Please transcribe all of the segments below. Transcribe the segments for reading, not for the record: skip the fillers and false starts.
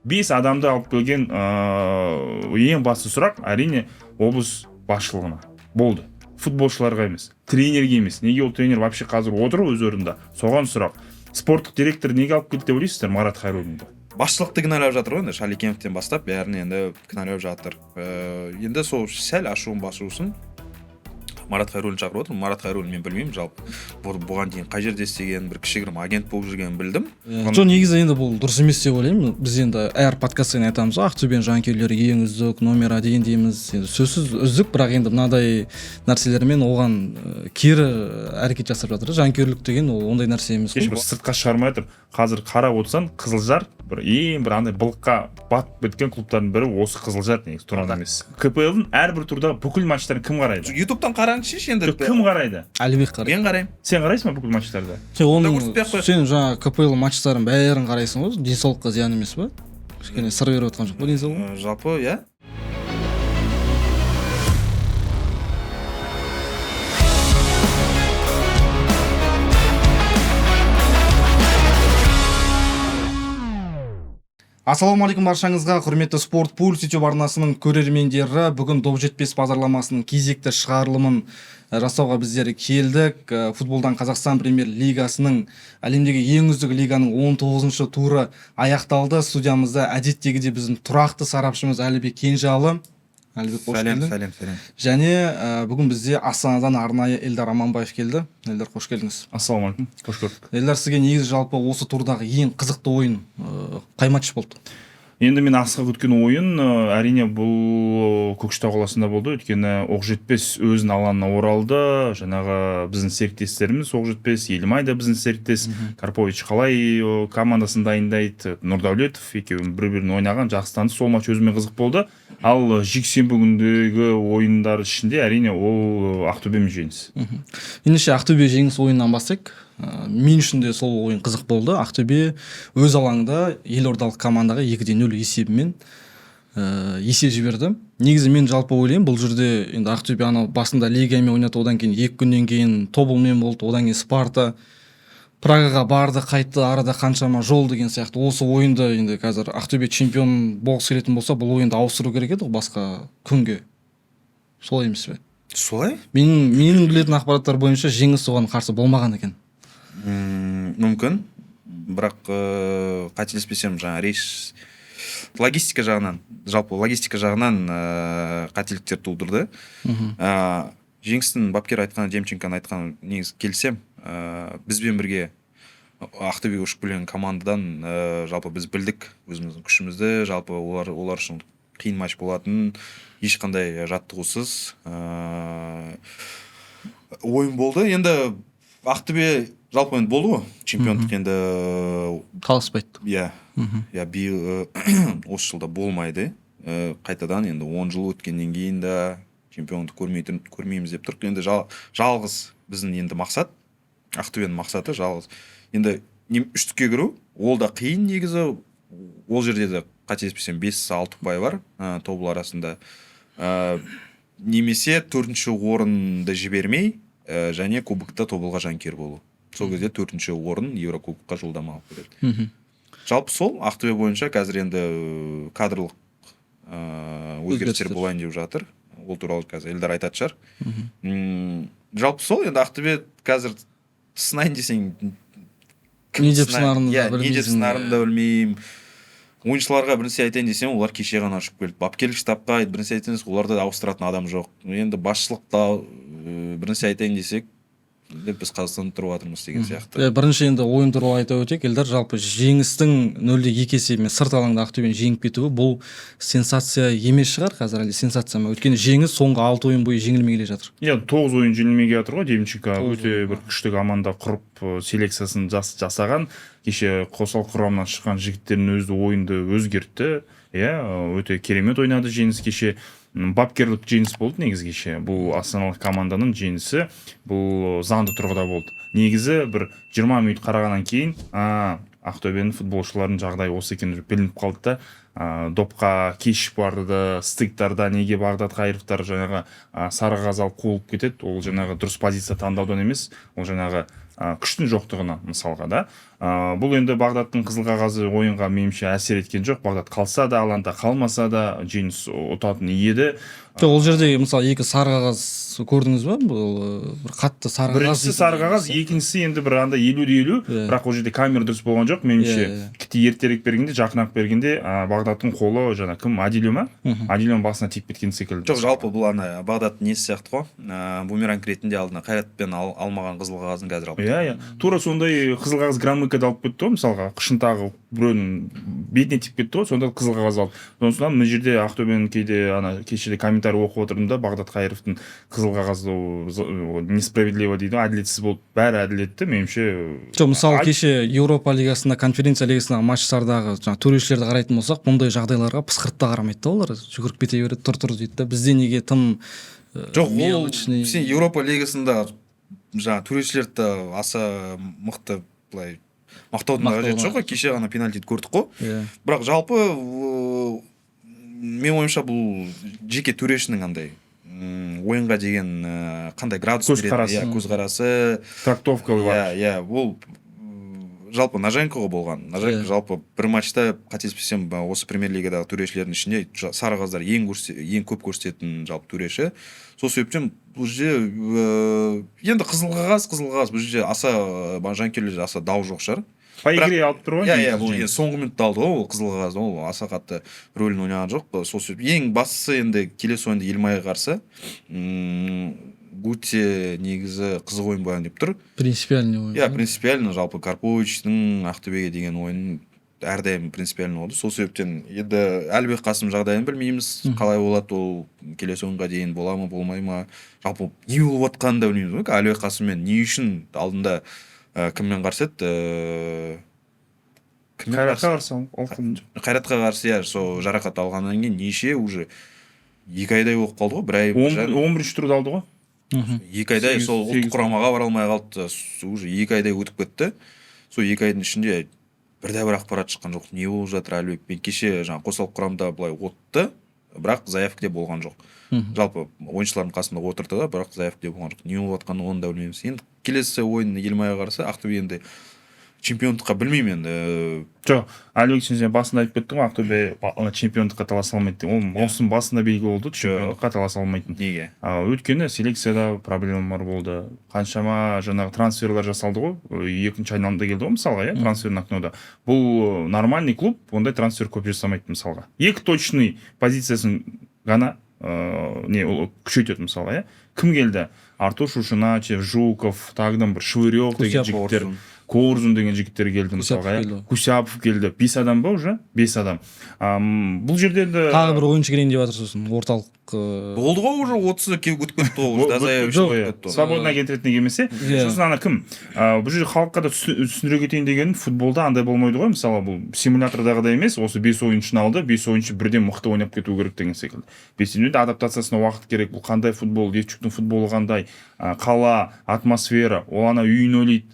5 адамды алып келген. Ең басты сұрақ, әрине, облыс басшылығына болды, футболшыларға емес, тренерге емес. Неге ол тренер вообще қазір отыр өз орнында, соған сұрақ. Спорттық директор неге алып келді деп ойлайсыздар Марат Хайруллинді? Басшылықты кінәлап жатыр ғой енді, Шаликеновтен бастап бәрін енді кінәлап жатыр. Енді сол сәл ашуын басу үшін Марат Хайруллин шақырып отыр. Марат Хайруллин, мен білмеймін жалпы, бұған дейін қай жерде істеген, бір кішігірім агент болып жүргенін білдім. Жоқ, негізі енді бұл дұрыс емес деп ойлаймын. Біз енді әр подкаст сайын айтамыз ғой, Ақтөбенің жанкүйерлері ең үздік, номер один дейміз. Енді сөзсіз үздік, бірақ енді мынадай нәрселермен оған кері әрекет жасап жатыр. Жанкүйерлік деген ол ондай нәрсе емес Ешбір қой. сыртқа шығармай жатыр. Қазір қарап отырсаң, Қызылжар бір ең бір андай былыққа батып кеткен клубтардың бірі осы Қызылжар, негізі Тұран емес. КПЛ-дің әрбір турда бүкіл матчтарын кім қарайды? Ютубтан қараңызшы енді. Жоқ, кім қарайды? Әлібек қарайды. Мен қараймын. Сен қарайсың ба бүкіл матчтарды? Сен оның Көрсетпей ақ қояйық. Сен жаңа КПЛ матчтарын бәрін қарайсың ғой, денсаулыққа зиян емес па? Кішкене сыр беріп жатқан жоқ па денсаулығына? Жалпы иә. Ассалаумағалейкум баршаңызға, құрметті Спорт Пульс YouTube арнасының көрермендері. Бүгін Доп жетпес бағдарламасының кезекті шығарылымын жасауға біздер келдік. Футболдан Қазақстан Премьер Лигасының, әлемдегі ең үздік лиганың 19-шы туры аяқталды. Студиямызда әдеттегідей біздің тұрақты сарапшымыз Әлібек Кенжалы. Әлібек, қош Сәлем, келдің. сәлем, сәлем. Және бүгін бізде Астанадан арнайы Эльдар Аманбаев келді. Эльдар, қош келдіңіз. Ассалаумағалейкум, қош көрдік. Эльдар, сізге негізі жалпы осы турдағы ең қызықты ойын қай матч болды? Енді мен асыға күткен ойын, әрине, бұл Көкшетау қаласында болды. Өйткені Оқжетпес өзінің алаңына оралды. Жаңағы біздің серіктестеріміз Оқжетпес, Елімай да біздің серіктес. Карпович қалай командасын дайындайды, Нұрдәулетов екеуі бір бірін ойнаған, жақсы таныс. Сол матч өзіме қызық болды. Ал жексенбі күндегі ойындар ішінде, әрине, ол Ақтөбе мен Жеңіс. Ендеше Ақтөбе Жеңіс ойынынан бастайық. Мен үшін де сол ойын қызық болды. Ақтөбе өз алаңында елордалық командаға 2-0 есебімен есе жіберді. Негізі мен жалпы ойлаймын, бұл жерде енді Ақтөбе анау басында Легиямен ойнады, одан кейін 2 күннен кейін Тобылмен болды, одан кейін Спарта Прагаға барды, қайтты, арада қаншама жол деген сияқты. Осы ойынды енді қазір Ақтөбе чемпион болғысы келетін болса, бұл ойынды ауыстыру керек еді ғой басқа күнге. Солай емес пе? Солай? Менің білетін ақпараттар бойынша Жеңіс оған қарсы болмаған екен. Мүмкін, бірақ қателеспесем, жаңа рейс логистика жағынан, жалпы логистика жағынан қателіктер тудырды. Жеңістің бапкері айтқан, Демченконың айтқан, негізі келісемін. Бізбен бірге Ақтөбеге ұшып келген командадан жалпы біз білдік өзіміздің күшімізді, жалпы олар үшін қиын матч болатын, ешқандай жаттығусыз ойын болды. Енді Ақтөбе жалпы енді болды ғой, чемпиондық енді Таласпайды. Иә, иә, биыл осы жылда болмайды. Қайтадан енді 10 жыл өткеннен кейін де чемпиондық көрмейміз деп тұрдық. Енді жалғыз біздің енді мақсат, Ақтөбенің мақсаты жалғыз енді үштікке кіру, ол да қиын негізі. Ол жерде де қателеспесем 5-6 ұпай бар Тобыл арасында. Немесе төртінші орынды жібермей, және кубокта Тобылға жанкүйер болу. Сол кезде төртінші орын Еурокубокқа жолдама алып береді. Жалпы сол Ақтөбе бойынша қазір енді кадрлық өзгерістер Өзгерістер. болайын деп жатыр. Ол туралы қазір Эльдар айтатын шығар. Жалпы сол енді Ақтөбе қазір сынайын десең, кім Не деп сынарыңды да Иә, не деп білмейсің. сынарымды да білмеймін. Ойыншыларға бір нәрсе айтайын десем, олар кеше ғана ұшып келді. Бапкерлік штабқа бір нәрсе айтайын десек, оларды да ауыстыратын адам жоқ. Енді басшылықта бір нәрсе айтайын десек, енді біз Қазақстанда тұрып жатырмыз деген сияқты. Бірінші енді ойын туралы айта өтейік. Эльдар, жалпы Жеңістің 0-2 есебімен сырт алаңда Ақтөбені жеңіп кетуі бұл сенсация емес шығар қазір, әлде сенсация ма? Өйткені Жеңіс соңғы 6 ойын бойы жеңілмей келе жатыр. Иә, 9 ойын жеңілмей келе жатыр ғой. Демченко 9 өте ойын, бір күшті команда құрып, селекциясын жасаған. Кеше қосалқы құрамнан шыққан жігіттердің өзі ойынды өзгертті. Иә, өте керемет ойнады Жеңіс кеше. Бапкерлік жеңіс болды негізі кеше. Бұл астаналық команданың жеңісі, бұл заңды тұрғыда болды. Негізі бір 20 минут қарағаннан кейін, Ақтөбенің футболшыларының жағдайы осы екені білініп қалды да. Допқа кеш барды, стыктарда неге Бағдат Қайыровтар жаңағы, сары қағаз алып қуылып кетеді. Ол жаңағы дұрыс позиция таңдаудан емес, ол жаңағы Күштің жоқтығынан мысалға да. Бұл енді Бағдаттың қызыл қағазы ойынға, меніңше, әсер еткен жоқ. Бағдат қалса да, алаңда қалмаса да, Жеңіс ұтатын еді. Жоқ, ол жерде, мысалы, екі сары қағаз көрдіңіз ба? Бұл бір қатты сары қағаз. Біріншісі сары қағаз, екіншісі енді бір андай 50 де 50. Бірақ ол жерде камера дұрыс болған жоқ, меніңше. Иә, иә. Кіті ертерек бергенде, жақынырақ бергенде, Бағдаттың қолы жаңа кім, Адилю ма, Адилюның басына тиіп кеткен секілді. Жоқ, жалпы бұл ана Бағдат несі сияқты ғой, бумеранг ретінде алдына Қайратпен алмаған қызыл қағазын қазір алып. Иә, тура сондай қызыл қағаз Громыкода алып кетті ғой, мысалға, қышынтағы біреудің бетіне тиіп кетті ғой, сонда қызыл қағаз алды. Сондықтан мына жерде Ақтөбенің кейде, ана кешеде комментарий оқып отырдым да, Бағдат Қайыровтың қызыл қағазы ол несправедливо дейді ғой, әділетсіз болды. Бәрі әділетті, меніңше. Жоқ, мысалы, кеше Еуропа лигасында, Конференция лигасындағы матчтардағы жаңағы төрешілерді қарайтын болсақ, бұндай жағдайларға пысқырып та қарамайды да, олар жүгіріп кете береді, тұр, тұр дейді да. Бізде неге тым Жоқ, ол мелочный? Сен Еуропа лигасында жаңағы төрешілерді аса мықты былай мақтаудың да қажеті жоқ қой, кеше ғана пенальтиді көрдік қой. Бірақ жалпы менің ойымша, бұл жеке төрешінің андай ойынға деген қандай градус береді, Көзқарасы. Иә, көзқарасы. Трактовка бар. Иә, ол жалпы Ноженкоға болған. Ноженко жалпы бір матчта, қателеспесем, осы премьер лигадағы төрешілердің ішінде сары қағаздар ең көп көрсететін жалпы төреші. Сол себептен бұл жерде енді қызыл қағаз, қызыл қағаз, бұл жерде аса жанкүйерлерде аса дау жоқ шығар. По игре алып тұр ғой Иә, негізі бұл Жеңіс. енді соңғы минутта алды ғой ол қызыл қағазды, ол аса қатты рөлін ойнаған жоқ. Сол себеп ең бастысы енді келесі ойында Елімайға қарсы өте негізі қызық ойын болайын деп тұр. Принципиальный ойын. Иә, принципиально. Жалпы Карповичтің Ақтөбеге деген ойын әрдайым принципиально болды. Сол себептен енді Әлібек Қасым жағдайын білмейміз, қалай болады ол, келесі ойынға дейін бола ма, болмай ма, жалпы не болып жатқанын да білмейміз ғой. Әлібек Қасыммен не үшін алдында кіммен қарсы еді, кіммен Қайратқа қарсы? қарсы ол жоқ. Қайратқа қарсы, иә. Сол жарақат алғаннан кейін неше, уже 2 айдай болып қалды ғой, бір ай, бір жарым. 11-турда алды ғой. 2 айдай сол ұлттық құрамаға бара алмай қалды, уже 2 айдай өтіп кетті. Сол 2 айдың ішінде бірде бір ақпарат шыққан жоқ, не болып жатыр Әлібекпен. Кеше жаңағы қосалқы құрамда былай отты, бірақ заявкада болған жоқ. Жалпы ойыншылардың қасында отырды да, бірақ заявкада болған жоқ. Не болып жатқанын оны да білмейміз. Енді келесі ойын Елімайға қарсы Ақтөбе енді чемпиондыққа, білмеймін енді. Жоқ, Әлібек, сен басында айтып кеттің ғой, Ақтөбе чемпиондыққа таласа алмайды деп. Ол маусым басында белгілі болды чемпиондыққа таласа алмайтын. Неге? Өйткені селекцияда проблемалар болды. Қаншама жаңағы трансферлер жасалды ғой, екінші айналымда келді ғой, мысалға, иә, трансферный окнода. Бұл нормальный клуб ондай трансфер көп жасамайды, мысалға. Екі точный позициясын ғана не, ол күшейтеді, мысалға, иә. Кім келді? Артур Шушеначев, Жуков, тағы да бір Швырев деген Кусяпов. жігіттер. Корзун. Корзун деген жігіттер келді, мысалға, иә. Келді. Кусяпов келді. Бес адам ба уже? Бес адам. Бұл жерде енді Тағы бір ойыншы келейін деп жатыр сосын орталық Болды ғой, уже 30-ы өтіп кетті ғой уже, Дазаевич Жоқ, өтіп кетті ғой. Свободный агент ретінде келмесе. Сосын ана кім, бұл жерде халыққа да түсіндіре кетейін дегенім, футболда андай болмайды ғой, мысалы, бұл симулятордағыдай емес, осы бес ойыншыны алды, бес ойыншы бірден мықты ойнап кету керек деген секілді. Бесеуіне де адаптациясына уақыт керек. Бұл қандай футбол, Левчуктың футболы қандай, қала, атмосфера, ол ана үйін ойлайды,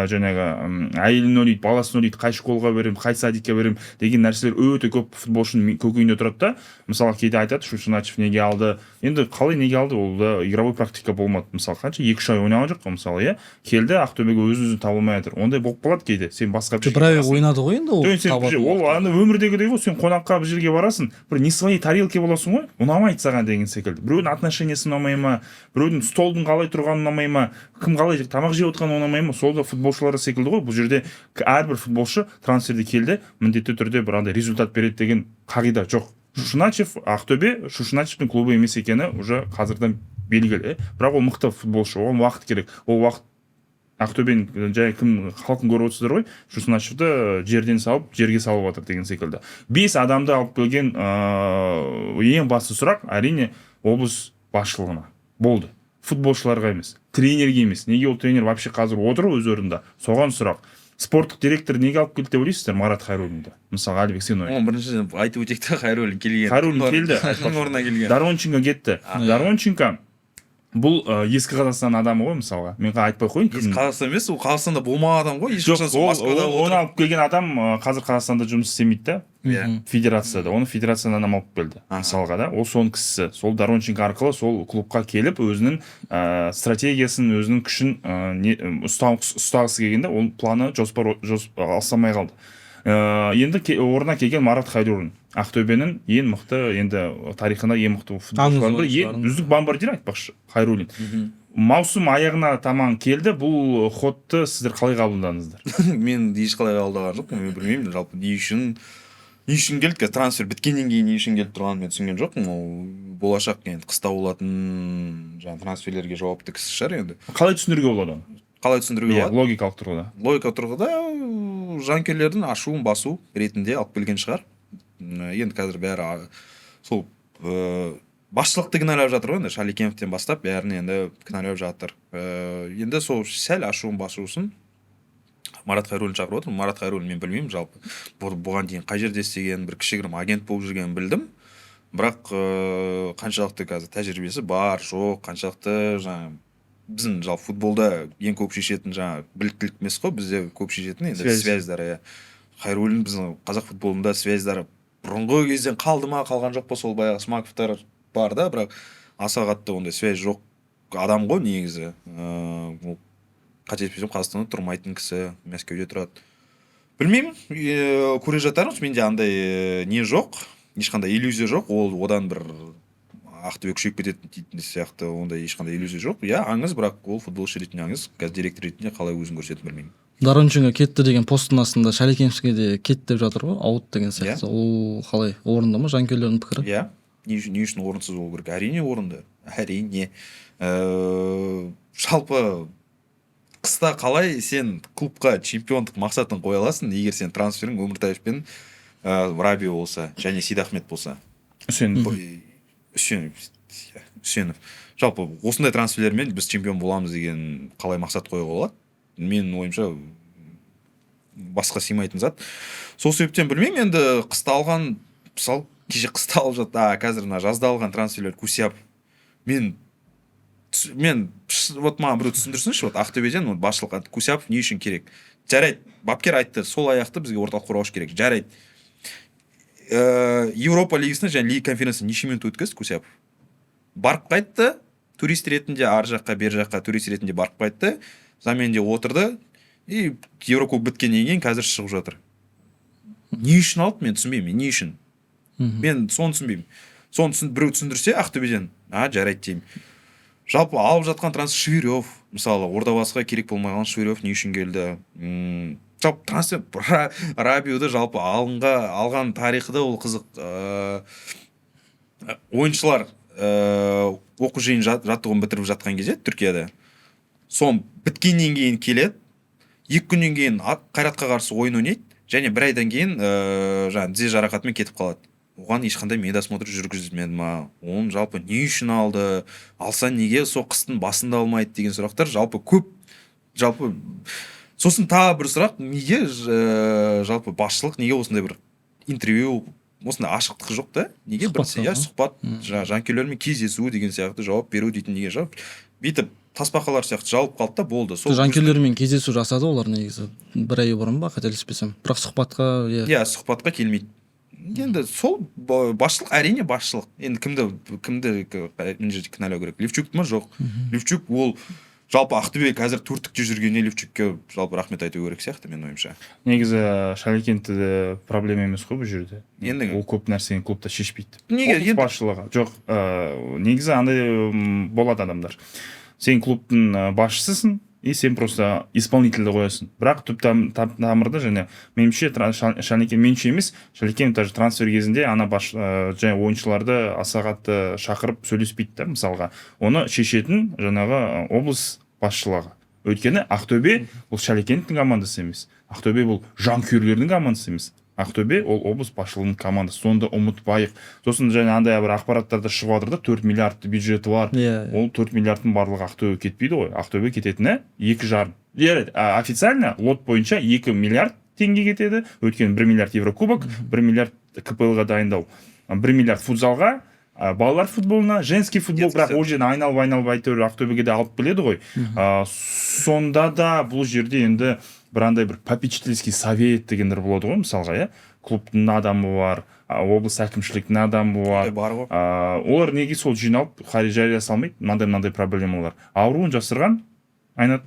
жаңағы әйелін ойлайды, баласын ойлайды, қай школға беремін, қай садикке беремін деген нәрселер өте көп футболшының көкейінде тұрады да. Мысалы, кейде айтады, Шушеначев неге алды? Енді қалай неге алды? Ол да игровой практика болмады, мысалы, қанша, 2-3 ай ойнаған жоқ қой, мысалы, иә. Келді Ақтөбеге, өз өзін таба алмай жатыр. Ондай болып қалады кейде, сен басқа бір Жоқ, бір ай ойнады ғой енді ол. Жоқ, сен табатын ол ана өмірдегідей ғой, сен қонаққа бір жерге барасың, бір не своей тарелке боласың ғой, ұнамайды саған деген секілді. Біреудің отношениесі ұнамай ма, біреудің столдың қалай тұрғаны ұнамай ма, кім қалай тамақ жеп отырғаны ұнамай ма, сол да футболшылар секілді ғой. Бұл жерде әрбір футболшы трансферде келді, міндетті түрде бір андай результат береді деген қағида жоқ. Шушеначев, Ақтөбе Шушеначевтің клубы емес екені уже қазірден белгілі, бірақ ол мықты футболшы, оған уақыт керек. Ол уақыт Ақтөбенің жай кім халқын көріп отырсыздар ғой, Шушеначевті жерден салып, жерге салып жатыр деген секілді. Бес адамды алып келген, ең басты сұрақ, әрине, облыс басшылығына болды, футболшыларға емес, тренерге емес. Неге ол тренер вообще қазір отыр өз орнында, соған сұрақ. Спорттық директор неге алып келді деп ойлайсыздар Марат Хайруллинді, мысалға? Әлібек, сен ойың. Оны біріншіден айтып өтейік та, Хайруллин келген. Хайруллин келді. Кімнің орнына келген? Доронченко кетті. Доронченко Бұл ескі Қазақстан адамы ғой, мысалға. Мен айтпай ақ қояйын Ескі кім. Қазақстан емес, ол Қазақстанда болмаған адам ғой Жоқ, ешқашан, сол ол, Москвада оны отырып. алып келген адам қазір Қазақстанда жұмыс істемейді да, федерацияда. Оны федерациядан адам алып келді, мысалға да. Ол соның кісісі. Сол Доронченко арқылы сол клубқа келіп, өзінің стратегиясын, өзінің күшін не, ұстағысы келгенде, ол планы, жоспар алсамай қалды. Енді орнына келген Марат Хайруллин, Ақтөбенің ең мықты, енді тарихында ең мықты футболшылардың бірі, ең үздік бомбардир, айтпақшы, Хайруллин. Маусым аяғына таман келді. Бұл ходты сіздер қалай қабылдадыңыздар? Мен ешқалай қабылдаған жоқпын. Мен білмеймін жалпы, не үшін келді. Қазір трансфер біткеннен кейін не үшін келіп тұрғанын мен түсінген жоқпын. Ол болашақ енді қыста болатын жаңағы трансферлерге жауапты кісі шығар енді. Қалай түсіндіруге болады оны? Қалай түсіндіруге болады? Логикалық тұрғыда. Логика тұрғыда жанкүйерлердің ашуын басу ретінде алып келген шығар. Енді қазір бәрі сол басшылықты кінәлап жатыр ғой енді, Шалекеновтен бастап бәрін енді кінәлап жатыр. Енді сол сәл ашуын басу үшін Марат Хайруллин шақырып отыр. Марат Хайруллин, мен білмеймін жалпы, бұған дейін қай жерде істеген, бір кішігірім агент болып жүргенін білдім, бірақ қаншалықты қазір тәжірибесі бар, жоқ, қаншалықты жаңағы біздің жалпы футболда ең көп шешетін жаңағы біліктілік емес қой, бізде көп шешетін енді Связь. Связьдар, иә. Хайруллин біздің қазақ футболында связьдары бұрынғы кезден қалды ма, қалған жоқ па, сол баяғы Смаковтар бар да, бірақ аса қатты ондай связь жоқ адам ғой негізі. Ол, қателеспесем, Қазақстанда тұрмайтын кісі, Мәскеуде тұрады. Білмеймін, көре жатармыз. Менде андай не жоқ, ешқандай иллюзия жоқ, ол одан бір Ақтөбе күшейіп кетеді дейтін сияқты ондай ешқандай иллюзия жоқ. Иә, аңыз, бірақ ол футболшы ретінде аңыз, қазір директор ретінде қалай өзін көрсететінін білмеймін. Доронченко кетті деген посттың астында Шалекеновке де кет деп жатыр ғой, аут деген сияқты. Ол қалай, орынды ма жанкүйерлердің пікірі? Иә, не үшін орынсыз болу керек? Әрине, орынды, әрине. Жалпы қыста қалай сен клубқа чемпиондық мақсатын қоя аласың, егер сен трансферің Өміртаев пен Рабио болса және Сейдахмет болса? Үсен. Үсенов, иә, Үсенов. Жалпы осындай трансферлермен біз чемпион боламыз деген қалай мақсат қоюға болады? Менің ойымша, басқа сыймайтын зат. Сол себептен білмеймін енді, қыста алған, мысалы, кеше қыста алып жатты, а қазір мына жазда алған трансферлер, Кусяп, мен вот маған біреу түсіндірсінші, вот Ақтөбеден, вот басшылық, Кусяпов не үшін керек? Жарайды, бапкер айтты, сол аяқты бізге орталық қорғаушы керек, жарайды. Еуропа лигасында және Лига конференциясында неше минут өткізді Кусяпов? Барып қайтты турист ретінде, ар жаққа, бер жаққа турист ретінде барып қайтты, заменде отырды и Еврокубок біткеннен кейін қазір шығып жатыр. Не үшін алды, мен түсінбеймін, не үшін. Мен соны түсінбеймін. Соны біреу түсіндірсе Ақтөбеден, а жарайды деймін. Жалпы алып жатқан трансфер, Швырев, мысалы, Ордабасыға керек болмай қалған Швырев не үшін келді? Жалпы трансфер, Рабиуды жалпы алған тарихы да ол қызық. Ойыншылар оқу жиын жаттығуын бітіріп жатқан кезде Түркияда, соны біткеннен кейін келеді, 2 күннен кейін Қайратқа қарсы ойын ойнайды және бір айдан кейін жаңағы тізе жарақатымен кетіп қалады. Оған ешқандай медосмотр жүргізілмеді ма? Оны жалпы не үшін алды? Алса, неге сол қыстың басында алмайды деген сұрақтар жалпы көп. Жалпы сосын тағы бір сұрақ: неге жалпы басшылық, неге осындай бір интервью, осындай ашықтық жоқ та? Неге бір Сұхбат, иә, ма? Сұхбат, жаңағы жанкүйерлермен кездесу деген сияқты, жауап беру дейтін неге жоқ? Бүйтіп тасбақалар сияқты жауып қалды да, болды сол. Жанкүйерлермен кездесу жасады олар негізі бір ай бұрын ба, қателеспесем, бірақ сұхбатқа, иә. Иә, сұхбатқа келмейді. Енді сол басшылық, әрине, басшылық. Енді кімді мына жерде кінәлау керек? Левчукті ма? Жоқ, Левчук ол жалпы Ақтөбе қазір төрттікте жүргеніне Левчукке жалпы рахмет айту керек сияқты, менің ойымша. Негізі Шалекентте де проблема емес қой бұл жерде. Енді ол көп нәрсені клубта шешпейді. Неге? Облыс Енді басшылығы жоқ. Негізі андай болады адамдар: сен клубтың басшысысың и сен просто исполнительді қоясың, бірақ түп тамырда және меніңше Шалекен, меніңше емес, Шалекенов даже трансфер кезінде ана баш және ойыншыларды аса қатты шақырып сөйлеспейді да, мысалға. Оны шешетін жаңағы облыс басшылығы, өйткені Ақтөбе бұл Шалекеновтің командасы емес, Ақтөбе бұл жанкүйерлердің командасы емес, Ақтөбе ол облыс басшылығының командасы, соны да ұмытпайық. Сосын және андай бір ақпараттар да шығып жатыр да, 4 миллиард бюджеті бар. Иә. Ол 4 миллиардтың барлығы Ақтөбеге кетпейді ғой. Ақтөбе кететіні 2,5, жарайды, официально лот бойынша 2 миллиард теңге кетеді, өйткені 1 миллиард Еврокубок, 1 миллиард КПЛ ға дайындау, 1 миллиард футзалға. Балалар футболына, женский футбол, Детский бірақ сад. Ол жерден айналып айналып әйтеуір Ақтөбеге де алып келеді ғой. Сонда да бұл жерде енді бір андай бір попечительский совет дегендер болады ғой, мысалға, иә, клубтың адамы бар, облыс әкімшіліктің адамы бар. Бар ғой. Олар неге сол жиналып жария салмайды, мынандай мынандай проблемалар? Ауруын жасырған айнат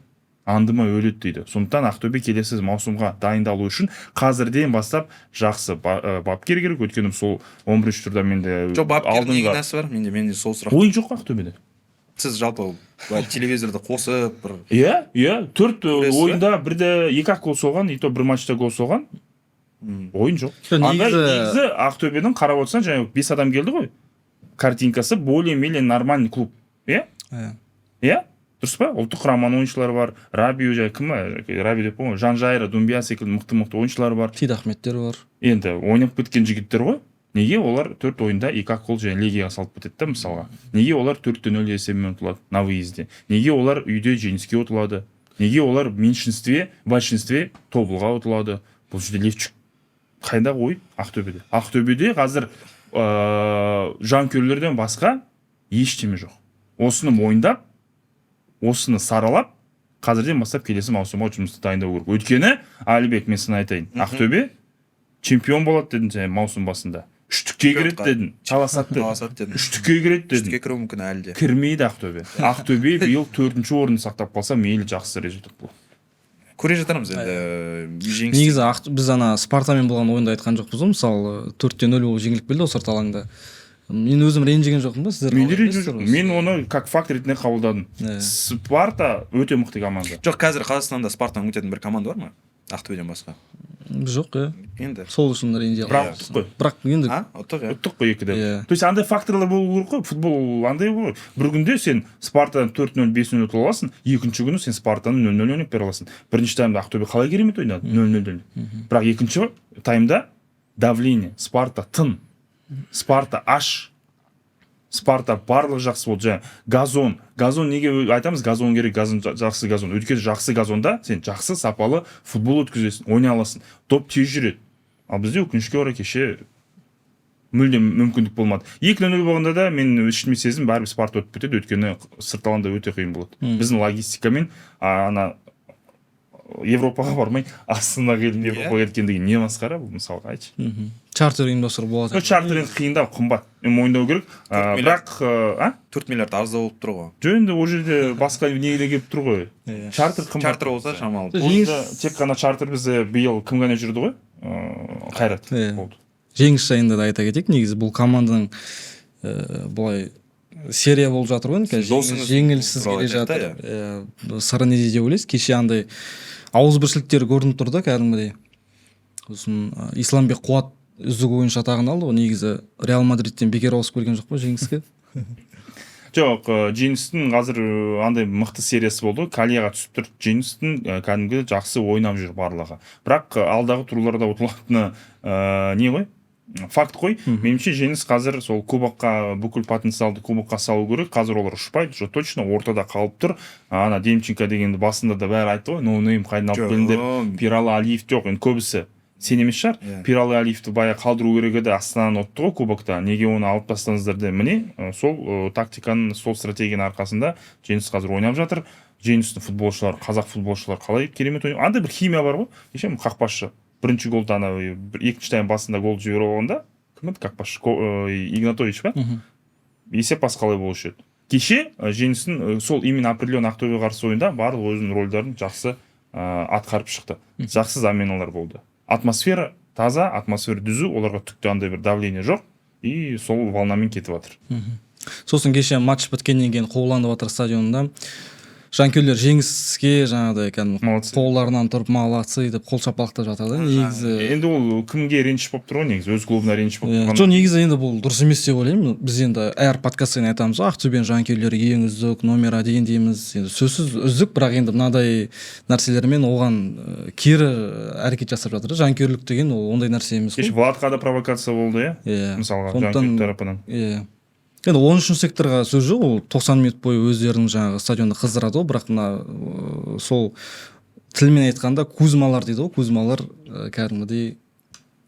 аңдымай өледі дейді. Сондықтан Ақтөбе келесі маусымға дайындалу үшін қазірден бастап жақсы бапкер керек, өйткені сол 11 турда менде Жоқ, бапкердің не алдыңғы кінәсі бар? Менде сол сұрақ. Ойын жоқ қой Ақтөбеде. Сіз жалпы былай телевизорды қосып бір Иә, төрт Көресіз бе? ойында бірде екі ақ гол соғған, и то бір матчта гол соған. Ойын жоқ. Жоқ, Андай негізі негізі Ақтөбенің, қарап отырсаң, жаңағы бес адам келді ғой, картинкасы более менее нормальный клуб, иә. Иә. Иә, дұрыс па? Ұлттық құраманың ойыншылары бар, Рабиу, жаңа кім, Раби деп қойған ғой, Жанжайра, Думбия секілді мықты мықты ойыншылар бар. Сейдахметтер бар. Енді ойнап кеткен жігіттер ғой. Неге олар төрт ойында екі ақ гол және Легияға салып кетеді да, мысалға? Неге олар 4:0 есебімен ұтылады на выезде? Неге олар үйде Жеңіске ұтылады? Неге олар в меньшинстве, в большинстве Тобылға ұтылады? Бұл жерде Левчик қайдағы ойын Ақтөбеде? Ақтөбеде қазір жанкүйерлерден басқа ештеме жоқ. Осыны мойындап, осыны саралап, қазірден бастап келесі маусымға жұмысты дайындау керек. Өйткені, Әлібек, мен саған айтайын, Ақтөбе чемпион болады дедің сен маусым басында, үштікке кіреді дедің, таласады дедің. Таласады дедім. Үштікке кіреді дедің. Үштікке кіруі мүмкін әлі де. Кірмейді Ақтөбе. Ақтөбе биыл төртінші орынды сақтап қалса, мейлі, жақсы результат болады. Көре жатармыз енді, жеңіс. Негізі біз ана Спартамен болған ойында айтқан жоқпыз ғой, мысалы, 4:0 болып жеңіліп келді ғой сырт алаңда. Мен өзім ренжіген жоқпын да, сіздер Мен де қалай ренжіген білесіздер жоқпын. осы? Мен оны как факт ретінде қабылдадым. Спарта өте мықты команда. Жоқ, қазір Қазақстанда Спартадан өтетін бір команда бар ма Ақтөбеден басқа? Жоқ, иә. Енді Сол үшін ренжи Бірақ алмаймыз. ұттық қой. Бірақ енді А, ұттық, иә. Ұттық қой екіде. Иә. То есть андай факторлар болу керек қой. Футбол андай ғой: бір күнде сен Спартадан 4:0, 5:0 ұтыла аласың, екінші күні сен Спартаны 0:0 ойнап бере аласың. Бірінші таймда Ақтөбе қалай керемет ойнады, 0:0-ден, бірақ екінші таймда давление, Спарта тын, Спарта аш, Спарта барлығы жақсы болды. Жаңа газон, газон, неге айтамыз газон керек, газон, жақсы газон? Өйткені жақсы газонда сен жақсы сапалы футбол өткізесің, ойнай аласың, доп тез жүреді. Ал бізде, өкінішке орай, кеше мүлдем мүмкіндік болмады. 2:0 болғанда да мен ішіме сездім, бәрібір Спарта өтіп кетеді, өйткені сырт алаңда өте қиын болады. Біздің логистикамен ана Европаға бармай, Астанаға келіп, Европаға кеткен деген не масқара бұл, мысалға, айтшы? Чартер ұйымдастыру болады. Ну, чартер енді қиындау, қымбат, мен мойындау керек. Миллиард. Бірақ а 4 миллиард аздау болып тұр ғой. Жоқ, енді ол жерде басқа не де келіп тұр ғой. Чартер қымбат. Чартер болса шамалы. Жеңіс- Ол жерде тек қана чартер бізде биыл кім ғана жүрді ғой, Қайрат болды. Жеңіс жайында да айта кетейік. Негізі бұл команданың былай серия болып жатыр ғой енді қазір. Досыңыз Жеңіліссіз туралы келе айтайық та, жатыр. Иә, сыры неде деп ойлайсыз? Кеше андай ауызбіршіліктері көрініп тұр да кәдімгідей. Сосын Исламбек Қуат үздік ойыншы атағын алды ғой. Негізі Реал Мадридтен бекер ауысып келген жоқ па Жеңіске? Жоқ, Жеңістің қазір андай мықты сериясы болды ғой, колеяға түсіп тұр Жеңістің, кәдімгі жақсы ойнап жүр барлығы. Бірақ алдағы турларда ұтылатыны не ғой, факт қой. Меніңше, Жеңіс қазір сол кубокқа, бүкіл потенциалды кубокқа салу керек. Қазір олар ұшпайды уже точно, ортада қалып тұр. Ана Демченко дегенді басында да бәрі айтты ғой, ноунейм, қайдан алып келдіңдер? Жоқ. Пиралы Алиев, жоқ, енді көбісі, сен емес шығар. Пиралы Алиевті баяғы қалдыру керек еді, Астананы ұтты ғой кубокта, неге оны алып тастадыңыздар деп. Міне, сол тактиканың, сол стратегияның арқасында Жеңіс қазір ойнап жатыр. Жеңістің футболшылары, қазақ футболшылары қалай керемет ойнап, андай бір химия бар ғой. Кеше қақпашы бірінші голды, ана екінші тайм басында гол жіберіп алғанда, кім еді қақпашы? Игнатович па? Есеп басқалай болушы еді. Кеше Жеңістің сол именно определенный Ақтөбеге қарсы ойында барлық өзінің рольдерін жақсы атқарып шықты, жақсы заменалар болды, атмосфера таза, атмосфера түзу, оларға түк те андай бір давление жоқ, и сол волнамен кетіп жатыр. Сосын кеше матч біткеннен кейін Қобыланды батыр стадионында жанкүйерлер Жеңіске жаңағыдай кәдімгі Молодцы. қолдарынан тұрып, «молодцы» деп қол шапалақтап жатыр да негізі. Енді ол кімге реніш болып тұр ғой негізі? Өз клубына реніш болып Иә, тұрған. Жоқ, негізі енді бұл дұрыс емес деп ойлаймын. Біз енді әр подкаст сайын айтамыз ғой, Ақтөбенің жанкүйерлері ең үздік, номер один дейміз. Енді сөзсіз үздік, бірақ енді мынадай нәрселермен оған кері әрекет жасап жатыр да. Жанкүйерлік деген ол ондай нәрсе емес Кеше қой. Владқа да провокация болды, иә. Иә. Мысалға, Сондықтан жанкүйер тарапынан. Иә, енді 13-ші секторға сөз жоқ, ол 90 минут бойы өздерінің жаңағы стадионды қыздырады ғой. Бірақ мына сол тілмен айтқанда кузьмалар дейді ғой, кузьмалар кәдімгідей.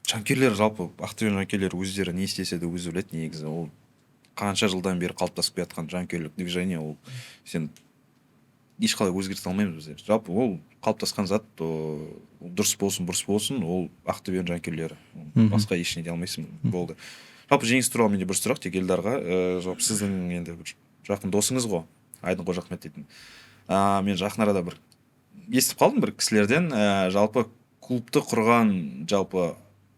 Жанкүйерлер, жалпы Ақтөбенің жанкүйерлері өздері не істесе де өзі біледі негізі ол. Қанша жылдан бері қалыптасып келе жатқан жанкүйерлік движение, ол сен ешқалай өзгерте алмаймыз біздер. Жалпы ол қалыптасқан зат, ол дұрыс болсын, бұрыс болсын, ол Ақтөбенің жанкүйерлері. Басқа ештеңе дей алмайсың, болды. Жалпы Жеңіс туралы менде бір сұрақ тек Елдарға. Жалпы сіздің енді бір жақын досыңыз ғой Айдын Қожахмет дейтін. Мен жақын арада бір естіп қалдым бір кісілерден, жалпы клубты құрған жалпы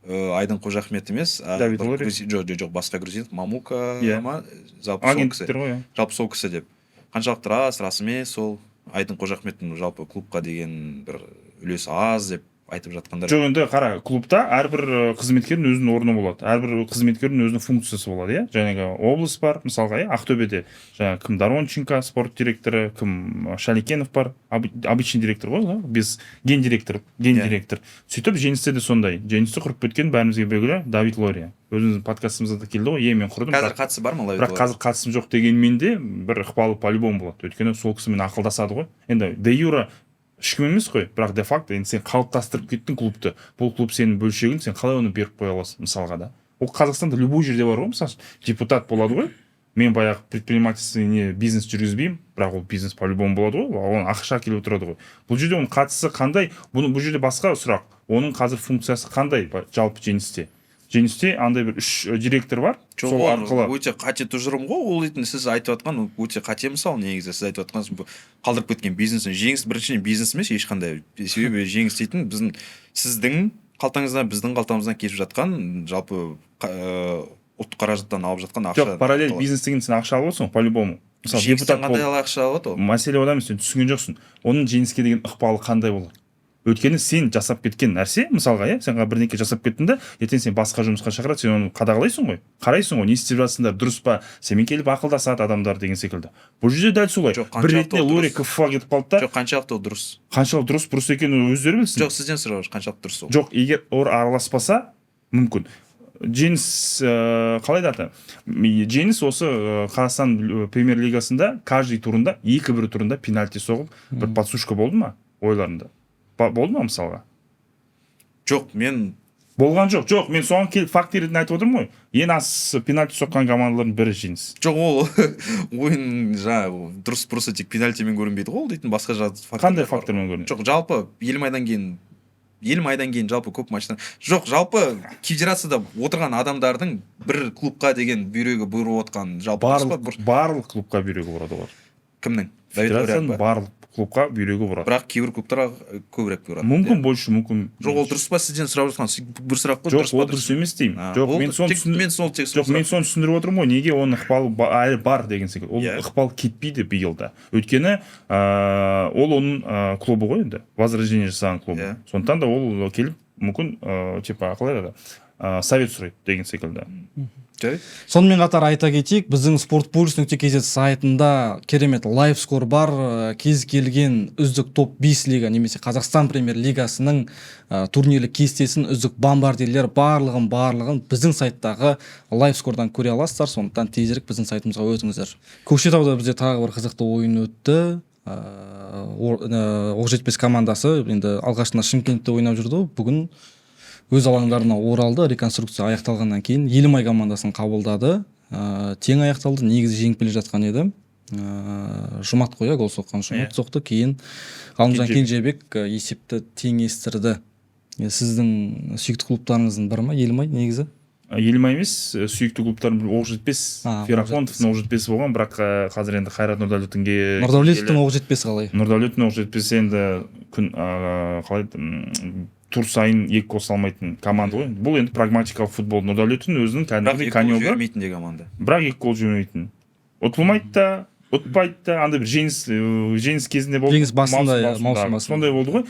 Айдын Қожахмет емес, Давид бір Лори? Жоқ, жоқ, жоқ, басқа грузин, Мамука ма, жалпы сол кісі. Агенттер ғой, иә. Жалпы сол кісі деп. Қаншалықты рас, рас емес сол Айдын Қожахметтің жалпы клубқа деген бір үлесі аз деп айтып жатқандар? Жоқ, енді қара, клубта әрбір қызметкердің өзінің орны болады, әрбір қызметкердің өзінің функциясы болады, иә. Жаңағы облыс бар мысалға, иә, Ақтөбеде жаңағы кім, Доронченко спорт директоры, кім, Шалекенов бар, обычный директор ғой, да? Без гендиректор, гендиректор. Сөйтіп Жеңісте де сондай. Жеңісті құрып кеткен, бәрімізге белгілі, Давид Лория. Өзіміздің подкастымызда да келді ғой, е, мен құрдым, Қазір бірақ, қатысы бар ма Давид бірақ Лория? Қазір қатысым жоқ дегенмен де бір ықпалы по любому болады, өйткені сол кісімен ақылдасады ғой. Енді де юра ешкім емес қой, бірақ де факто енді сен қалыптастырып кеттің клубты, бұл клуб сенің бөлшегің, сен қалай оны беріп қоя аласың мысалға да? Ол Қазақстанда любой жерде бар ғой. Мысалы, депутат болады ғой, мен баяғы предпринимательство, не бизнес жүргізбеймін, бірақ ол бизнес по любому болады ғой, оған ақша келіп отырады ғой. Бұл жерде оның қатысы қандай? Бұны, бұл жерде басқа сұрақ: оның қазір функциясы қандай жалпы Жеңісте? Жеңісте андай бір үш директор бар, Жоқ, сол ол арқылы. өте қате тұжырым ғой ол дейтін. Сіз айтып жатқан ол өте қате мысал негізі. Сіз айтып жатқан бұл қалдырып кеткен бизнес. Жеңіс біріншіден бизнес емес ешқандай, себебі Жеңіс дейтін біздің, сіздің қалтаңыздан, біздің қалтамыздан кетіп жатқан, жалпы ұлттық қаражаттан алып жатқан ақша. Жоқ, параллель бизнес деген сен ақша алып отырсың ғой по любому. Мысалы, Жеңістен депутат қандай болып ақша алады ол? Мәселе ода емес, сен түсінген жоқсың. Оның Жеңіске деген ықпалы қандай болады? Өйткені сен жасап кеткен нәрсе мысалға, иә, сен бірдеңке жасап кеттің да, ертең сен басқа жұмысқа шақырады, сен оны қадағалайсың ғой, қарайсың ғой, не істеп жатсыңдар, дұрыс па, сенімен келіп ақылдасады адамдар деген секілді. Бұл жерде дәл солай. Жоқ, Бір қаншалықты ретінде ол Лори дұрыс? КФА кетіп қалды да. Жоқ, қаншалықты ол дұрыс? Қаншалықты дұрыс, бұрыс екенін өздері білсін. Жоқ, сізден сұрап, қаншалықты дұрыс ол? Жоқ, егер олар араласпаса, мүмкін Жеңіс, қалай да аты, Жеңіс осы Қазақстан премьер лигасында каждый турында, екі бір турында пенальти соғып, бір подсушка болды ма ойларында? Болды ма мысалға? Жоқ, мен Болған жоқ. Жоқ, мен соған келіп факт ретінде айтып отырмын ғой. Ең аз пенальти соққан командалардың бірі Жеңіс. Жоқ, ол ойын жаңағы дұрыс бұрысы тек пенальтимен көрінбейді ғой ол дейтін, басқа факторлар Қандай бар. фактормен көрінеді? Жоқ, жалпы Елімайдан кейін жалпы көп матчтан, жоқ, жалпы федерацияда отырған адамдардың бір клубқа деген бүйрегі бұрып отқан жалпы дұрыс па? Барлық, барлық клубқа бүйрегі бұрады олар. Кімнің? Давид Федерацияның Лория па? барлық клубқа бүйрегі бұрады. Бірақ кейбір клубтарға көбірек бұрады. Мүмкін больше, мүмкін. Жоқ, ол дұрыс па, сізден сұрап жатқан бір сұрақ қой. Жоқ, Дұрыс па? ол дұрыс емес деймін. А, Жоқ, болды. мен соны Тек, мен сол тек сол Жоқ, мен сұрақ. соны түсіндіріп отырмын ғой, неге оның ықпалы әлі бар деген секілді. Ол ықпал кетпейді биыл да, өйткені ол оның клубы ғой енді, возрождение жасаған клубы. Сондықтан да ол келіп мүмкін, типа қалай еді, совет сұрайды деген секілді. Жарайды. Сонымен қатар айта кетейік, біздің спортпульс.kz сайтында керемет live score бар. Кез келген үздік топ 5 лига немесе Қазақстан премьер лигасының турнирлік кестесін, үздік бомбардирлер, барлығын, барлығын біздің сайттағы live score дан көре аласыздар. Сондықтан тезірек біздің сайтымызға өтіңіздер. Көкшетауда бізде тағы бір қызықты ойын өтті. Оқжетпес командасы енді алғашында Шымкентте ойнап жүрді ғой, бүгін өз алаңдарына оралды. Реконструкция аяқталғаннан кейін Елімай командасын қабылдады. Тең аяқталды. Негізі жеңіп келе жатқан еді. Жұмат қой, иә, гол соққан Жұмат соқты, кейін Ғалымжан Кенжебек. Кенжебек есепті теңестірді. Сіздің сүйікті клубтарыңыздың бірі ма Елімай негізі? Елімай емес, сүйікті клубтардың бірі Оқжетпес. Ферапонтовтың Оқжетпесі болған, бірақ қазір енді Қайрат Нұрдәулеттің Нұрдәулетовтің Оқжетпесі қалай? Нұрдәулеттің Оқжетпесі енді күн, қалай еді, тур сайын екі гол салмайтын команда ғой. Бұл енді прагматикалық футбол. Нұрдәулеттің өзінің Бірақ кәдімгідей екі гол конегі. жібермейтін де команда. Бірақ екі гол жібермейтін, ұтылмайды да, ұтпайды да. Андай бір жеңіс, жеңіс кезінде болды. Жеңіс басында, иә, Маусым маусым басында. басында. Сондай болды ғой.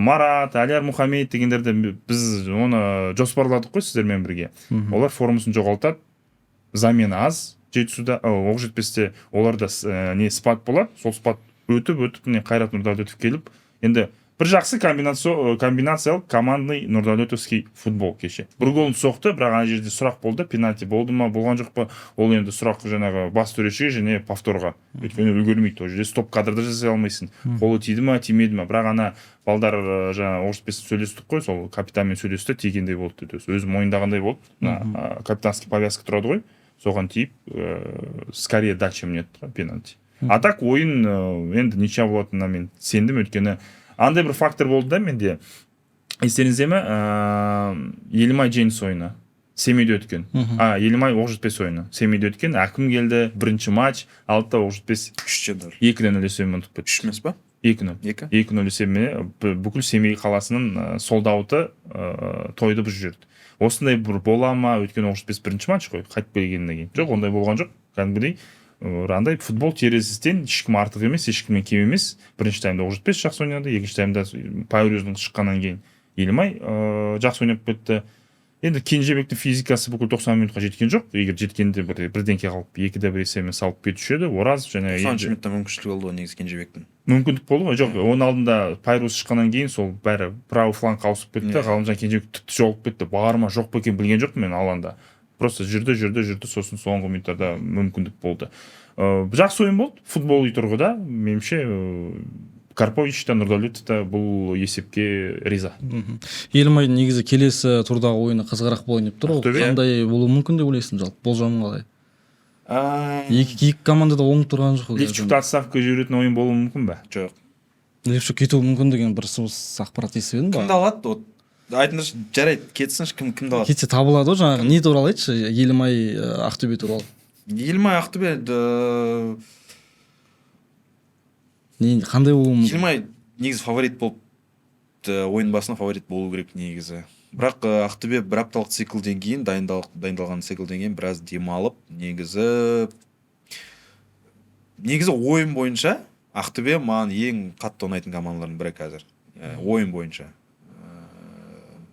Марат, Әлияр Мұхаммед дегендерді біз оны жоспарладық қой сіздермен бірге. Олар формасын жоғалтады, замена аз Жетісуда, Оқжетпесте. Оларда не спад болады, сол спад өтіп өтіп, міне, Қайрат Нұрдәулетов келіп, енді бір жақсы комбинациялық командный нұрдәулетовский футбол. Кеше бір голын соқты, бірақ ана жерде сұрақ болды: пенальти болды ма, болған жоқ па? Ол енді сұрақ жаңағы бас төрешіге және повторға, өйткені үлгермейді. Ол жерде стоп кадрда жасай алмайсың, қолы тиді ма, тимеді ма. Бірақ ана балдар, жаңағы Оқжетпеспен сөйлестік қой, сол капитанмен сөйлесті, тигендей болды деді, өзі мойындағандай болды. Мына капитанский повязка тұрады ғой. Соған тиіп, скорее да, чем нет ғой пенальти. А так ойын енді ничья болатынына мен сендім, өйткені андай бір фактор болды да менде. Естеріңізде ме, Елімай Жеңіс ойыны Семейде өткен, а Елімай Оқжетпес ойыны Семейде өткен. Әкім келді, бірінші матч алды да, Оқжетпес 3-0. 2-0 есебімен ұтып кетті. 3 емес па? 2-0. 2? 2-0 есебімен бүкіл Семей қаласының sold out-ы тойды бұзып жіберді. Осындай бір бола ма? Өйткені Оқжетпес бірінші матч қой қайтып келгеннен кейін. Жоқ, ондай болған жоқ. Кәдімгідей андай футбол терезістен ешкім артық емес, ешкімнен кем емес. Бірінші таймда Оқжетпес жақсы ойнады, екінші таймда Пайрюздің шыққаннан кейін Елімай жақсы ойнап кетті. Енді Кенжебектің физикасы бүкіл 90 минутқа жеткен жоқ. Егер жеткенде, бір бірдеңке қалып, 2-1 есебімен салып кетуші еді Оразов және 90 минутта мүмкіншілігі болды ғой негізі Кенжебектің. Мүмкіндік болды ғой. Жоқ, оның алдында Пайрус шыққаннан кейін сол бәрі правый флангқа ауысып кетті. Ғалымжан Кенжебек тіпті жоғалып кетті, бар ма, жоқ па екенін білген жоқпын мен. Алаңда просто жүрді, жүрді, жүрді, сосын соңғы минуттарда мүмкіндік болды. Жақсы ойын болды футбол тұрғыда меніңше. Карпович та, Нұрдәулетов та бұл есепке риза. Елімайдың негізі келесі турдағы ойыны қызығырақ болайын деп тұр. Ол Ақтөбе? қандай болуы мүмкін деп ойлайсың, жалпы болжамың қалай? Екі команда да оңып тұрған жоқ қой. Левчукты отставкаға жіберетін ойын болуы мүмкін бе? Жоқ. Левчук кетуі мүмкін деген бір сыбыс, ақпарат естіп едім. Кімді ба? алады, вот айтыңдаршы. Жарайды, кетсінші, кім кімді алады? Кетсе, табылады ғой. Жаңағы не туралы айтшы, Елімай, Ақтөбе туралы. Елімай Ақтөбе Не, қандай болуы мүмкін? Елімай негізі фаворит болып, ойын басында фаворит болу керек негізі. Бірақ Ақтөбе бір апталық циклден кейін, дайындалған циклден кейін біраз демалып, негізі ойын бойынша Ақтөбе маған ең қатты ұнайтын командалардың бірі қазір. Ойын бойынша.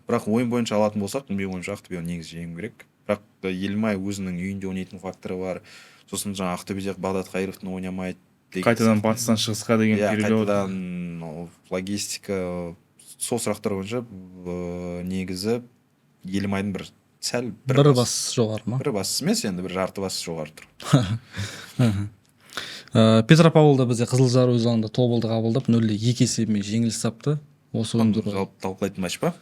Бірақ ойын бойынша алатын болсақ, менің ойымша, Ақтөбе негізі жеңу керек. Бірақ Елімай өзінің үйінде ойнайтын факторы бар. Сосын жаңа Ақтөбеде Бағдат Қайыровтың ойнамайды деген Қайтадан сияқты. батыстан шығысқа деген перелет. Қайтадан ол логистика, сол сұрақтар бойынша негізі Елімайдың бір сәл бір бас жоғары ма? Бір бас емес енді, бір жарты бас жоғары тұр. Петропавлда бізде Қызылжар өз алаңында Тобылды қабылдап, 0-2 есебімен жеңіліс тапты. Осы ойын туралы Жалпы талқылайтын матч па?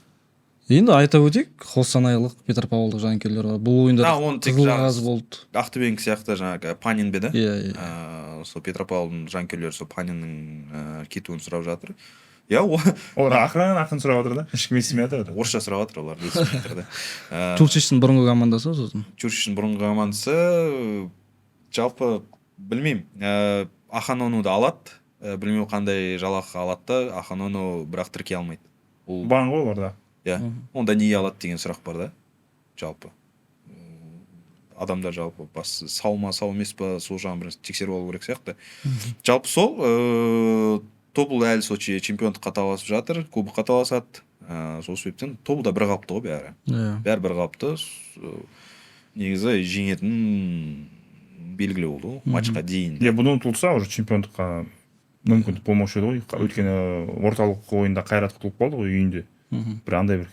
Енді айта өтейік, қостанайлық, петропавлдық жанкүйерлер бар. Бұл ойында А, оны тек қызыл жаңағы қағаз болды. Ақтөбенікі сияқты жаңағы Панин бе еді? Иә. Сол Петропавлдың жанкүйерлері сол Паниннің кетуін сұрап жатыр, иә. Олар ақырын ақырын сұрап жатыр да, ешкім естімей жатыр. Орысша сұрап жатыр олар, естімей жатыр да. Чурчичтің бұрынғы командасы сосын. Чурчичтің бұрынғы командасы. Жалпы білмеймін, Аханонуды алады, білмеймін қандай жалақы алады да Аханону, бірақ тіркей алмайды ол. Бан ғой оларда. Иә, онда неге алады деген сұрақ бар да. Жалпы адамдар жалпы басы сау ма, сау емес па, сол жағын бір тексеріп алу керек сияқты. Жалпы сол Тобыл әлі сол чемпиондыққа таласып жатыр, кубокқа таласады. Сол себептен Тобыл да бір қалыпты ғой бәрі. Бәрі бір қалыпты. Негізі жеңетін белгілі болды ғой матчқа дейін. Иә, бұны ұтылса, уже чемпиондыққа мүмкіндік болмаушы еді ғой, өйткені орталық ойында Қайрат ұтылып қалды ғой үйінде. Бір андай бір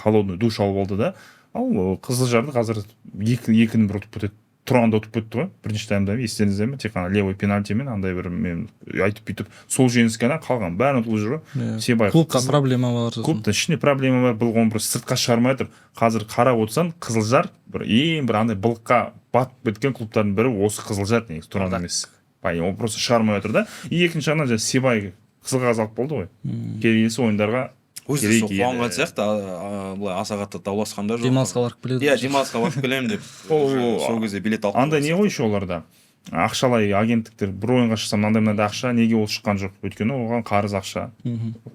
холодный душ алып алды да. Ал Қызылжарды қазір 2-1 ұтып кетеді. Тұранды ұтып кетті ғой бірінші таймда, естеріңізде ме? Тек қана левый пенальтимен андай бір мен айтып бүйтіп сол жеңіс қана, қалған бәрін ұтылып жүр ғой. Себай Клубқа проблема бар сосын. Клубта ішінде проблема бар, бұл оны бір сыртқа шығармай жатыр. Қазір қарап отырсаң, Қызылжар бір ең бір андай былыққа батып кеткен клубтардың бірі осы Қызылжар негізі, Тұран емес. Ол просто шығармай жатыр да. И екінші жағынан жаңа Себай қызыл қағаз алып болды ғой, келесі ойындарға Өзі керек сол қуанған еді. сияқты, былай аса қатты дауласқан да жоқ. Демалысқа барып келеді. Иә, демалысқа барып келемін деп. Сол кезде билет алып Андай қойған. не ғой еще, оларда ақшалай агенттіктер, бір ойынға шықса, мынандай мынандай ақша. Неге ол шыққан жоқ? Өйткені оған қарыз ақша,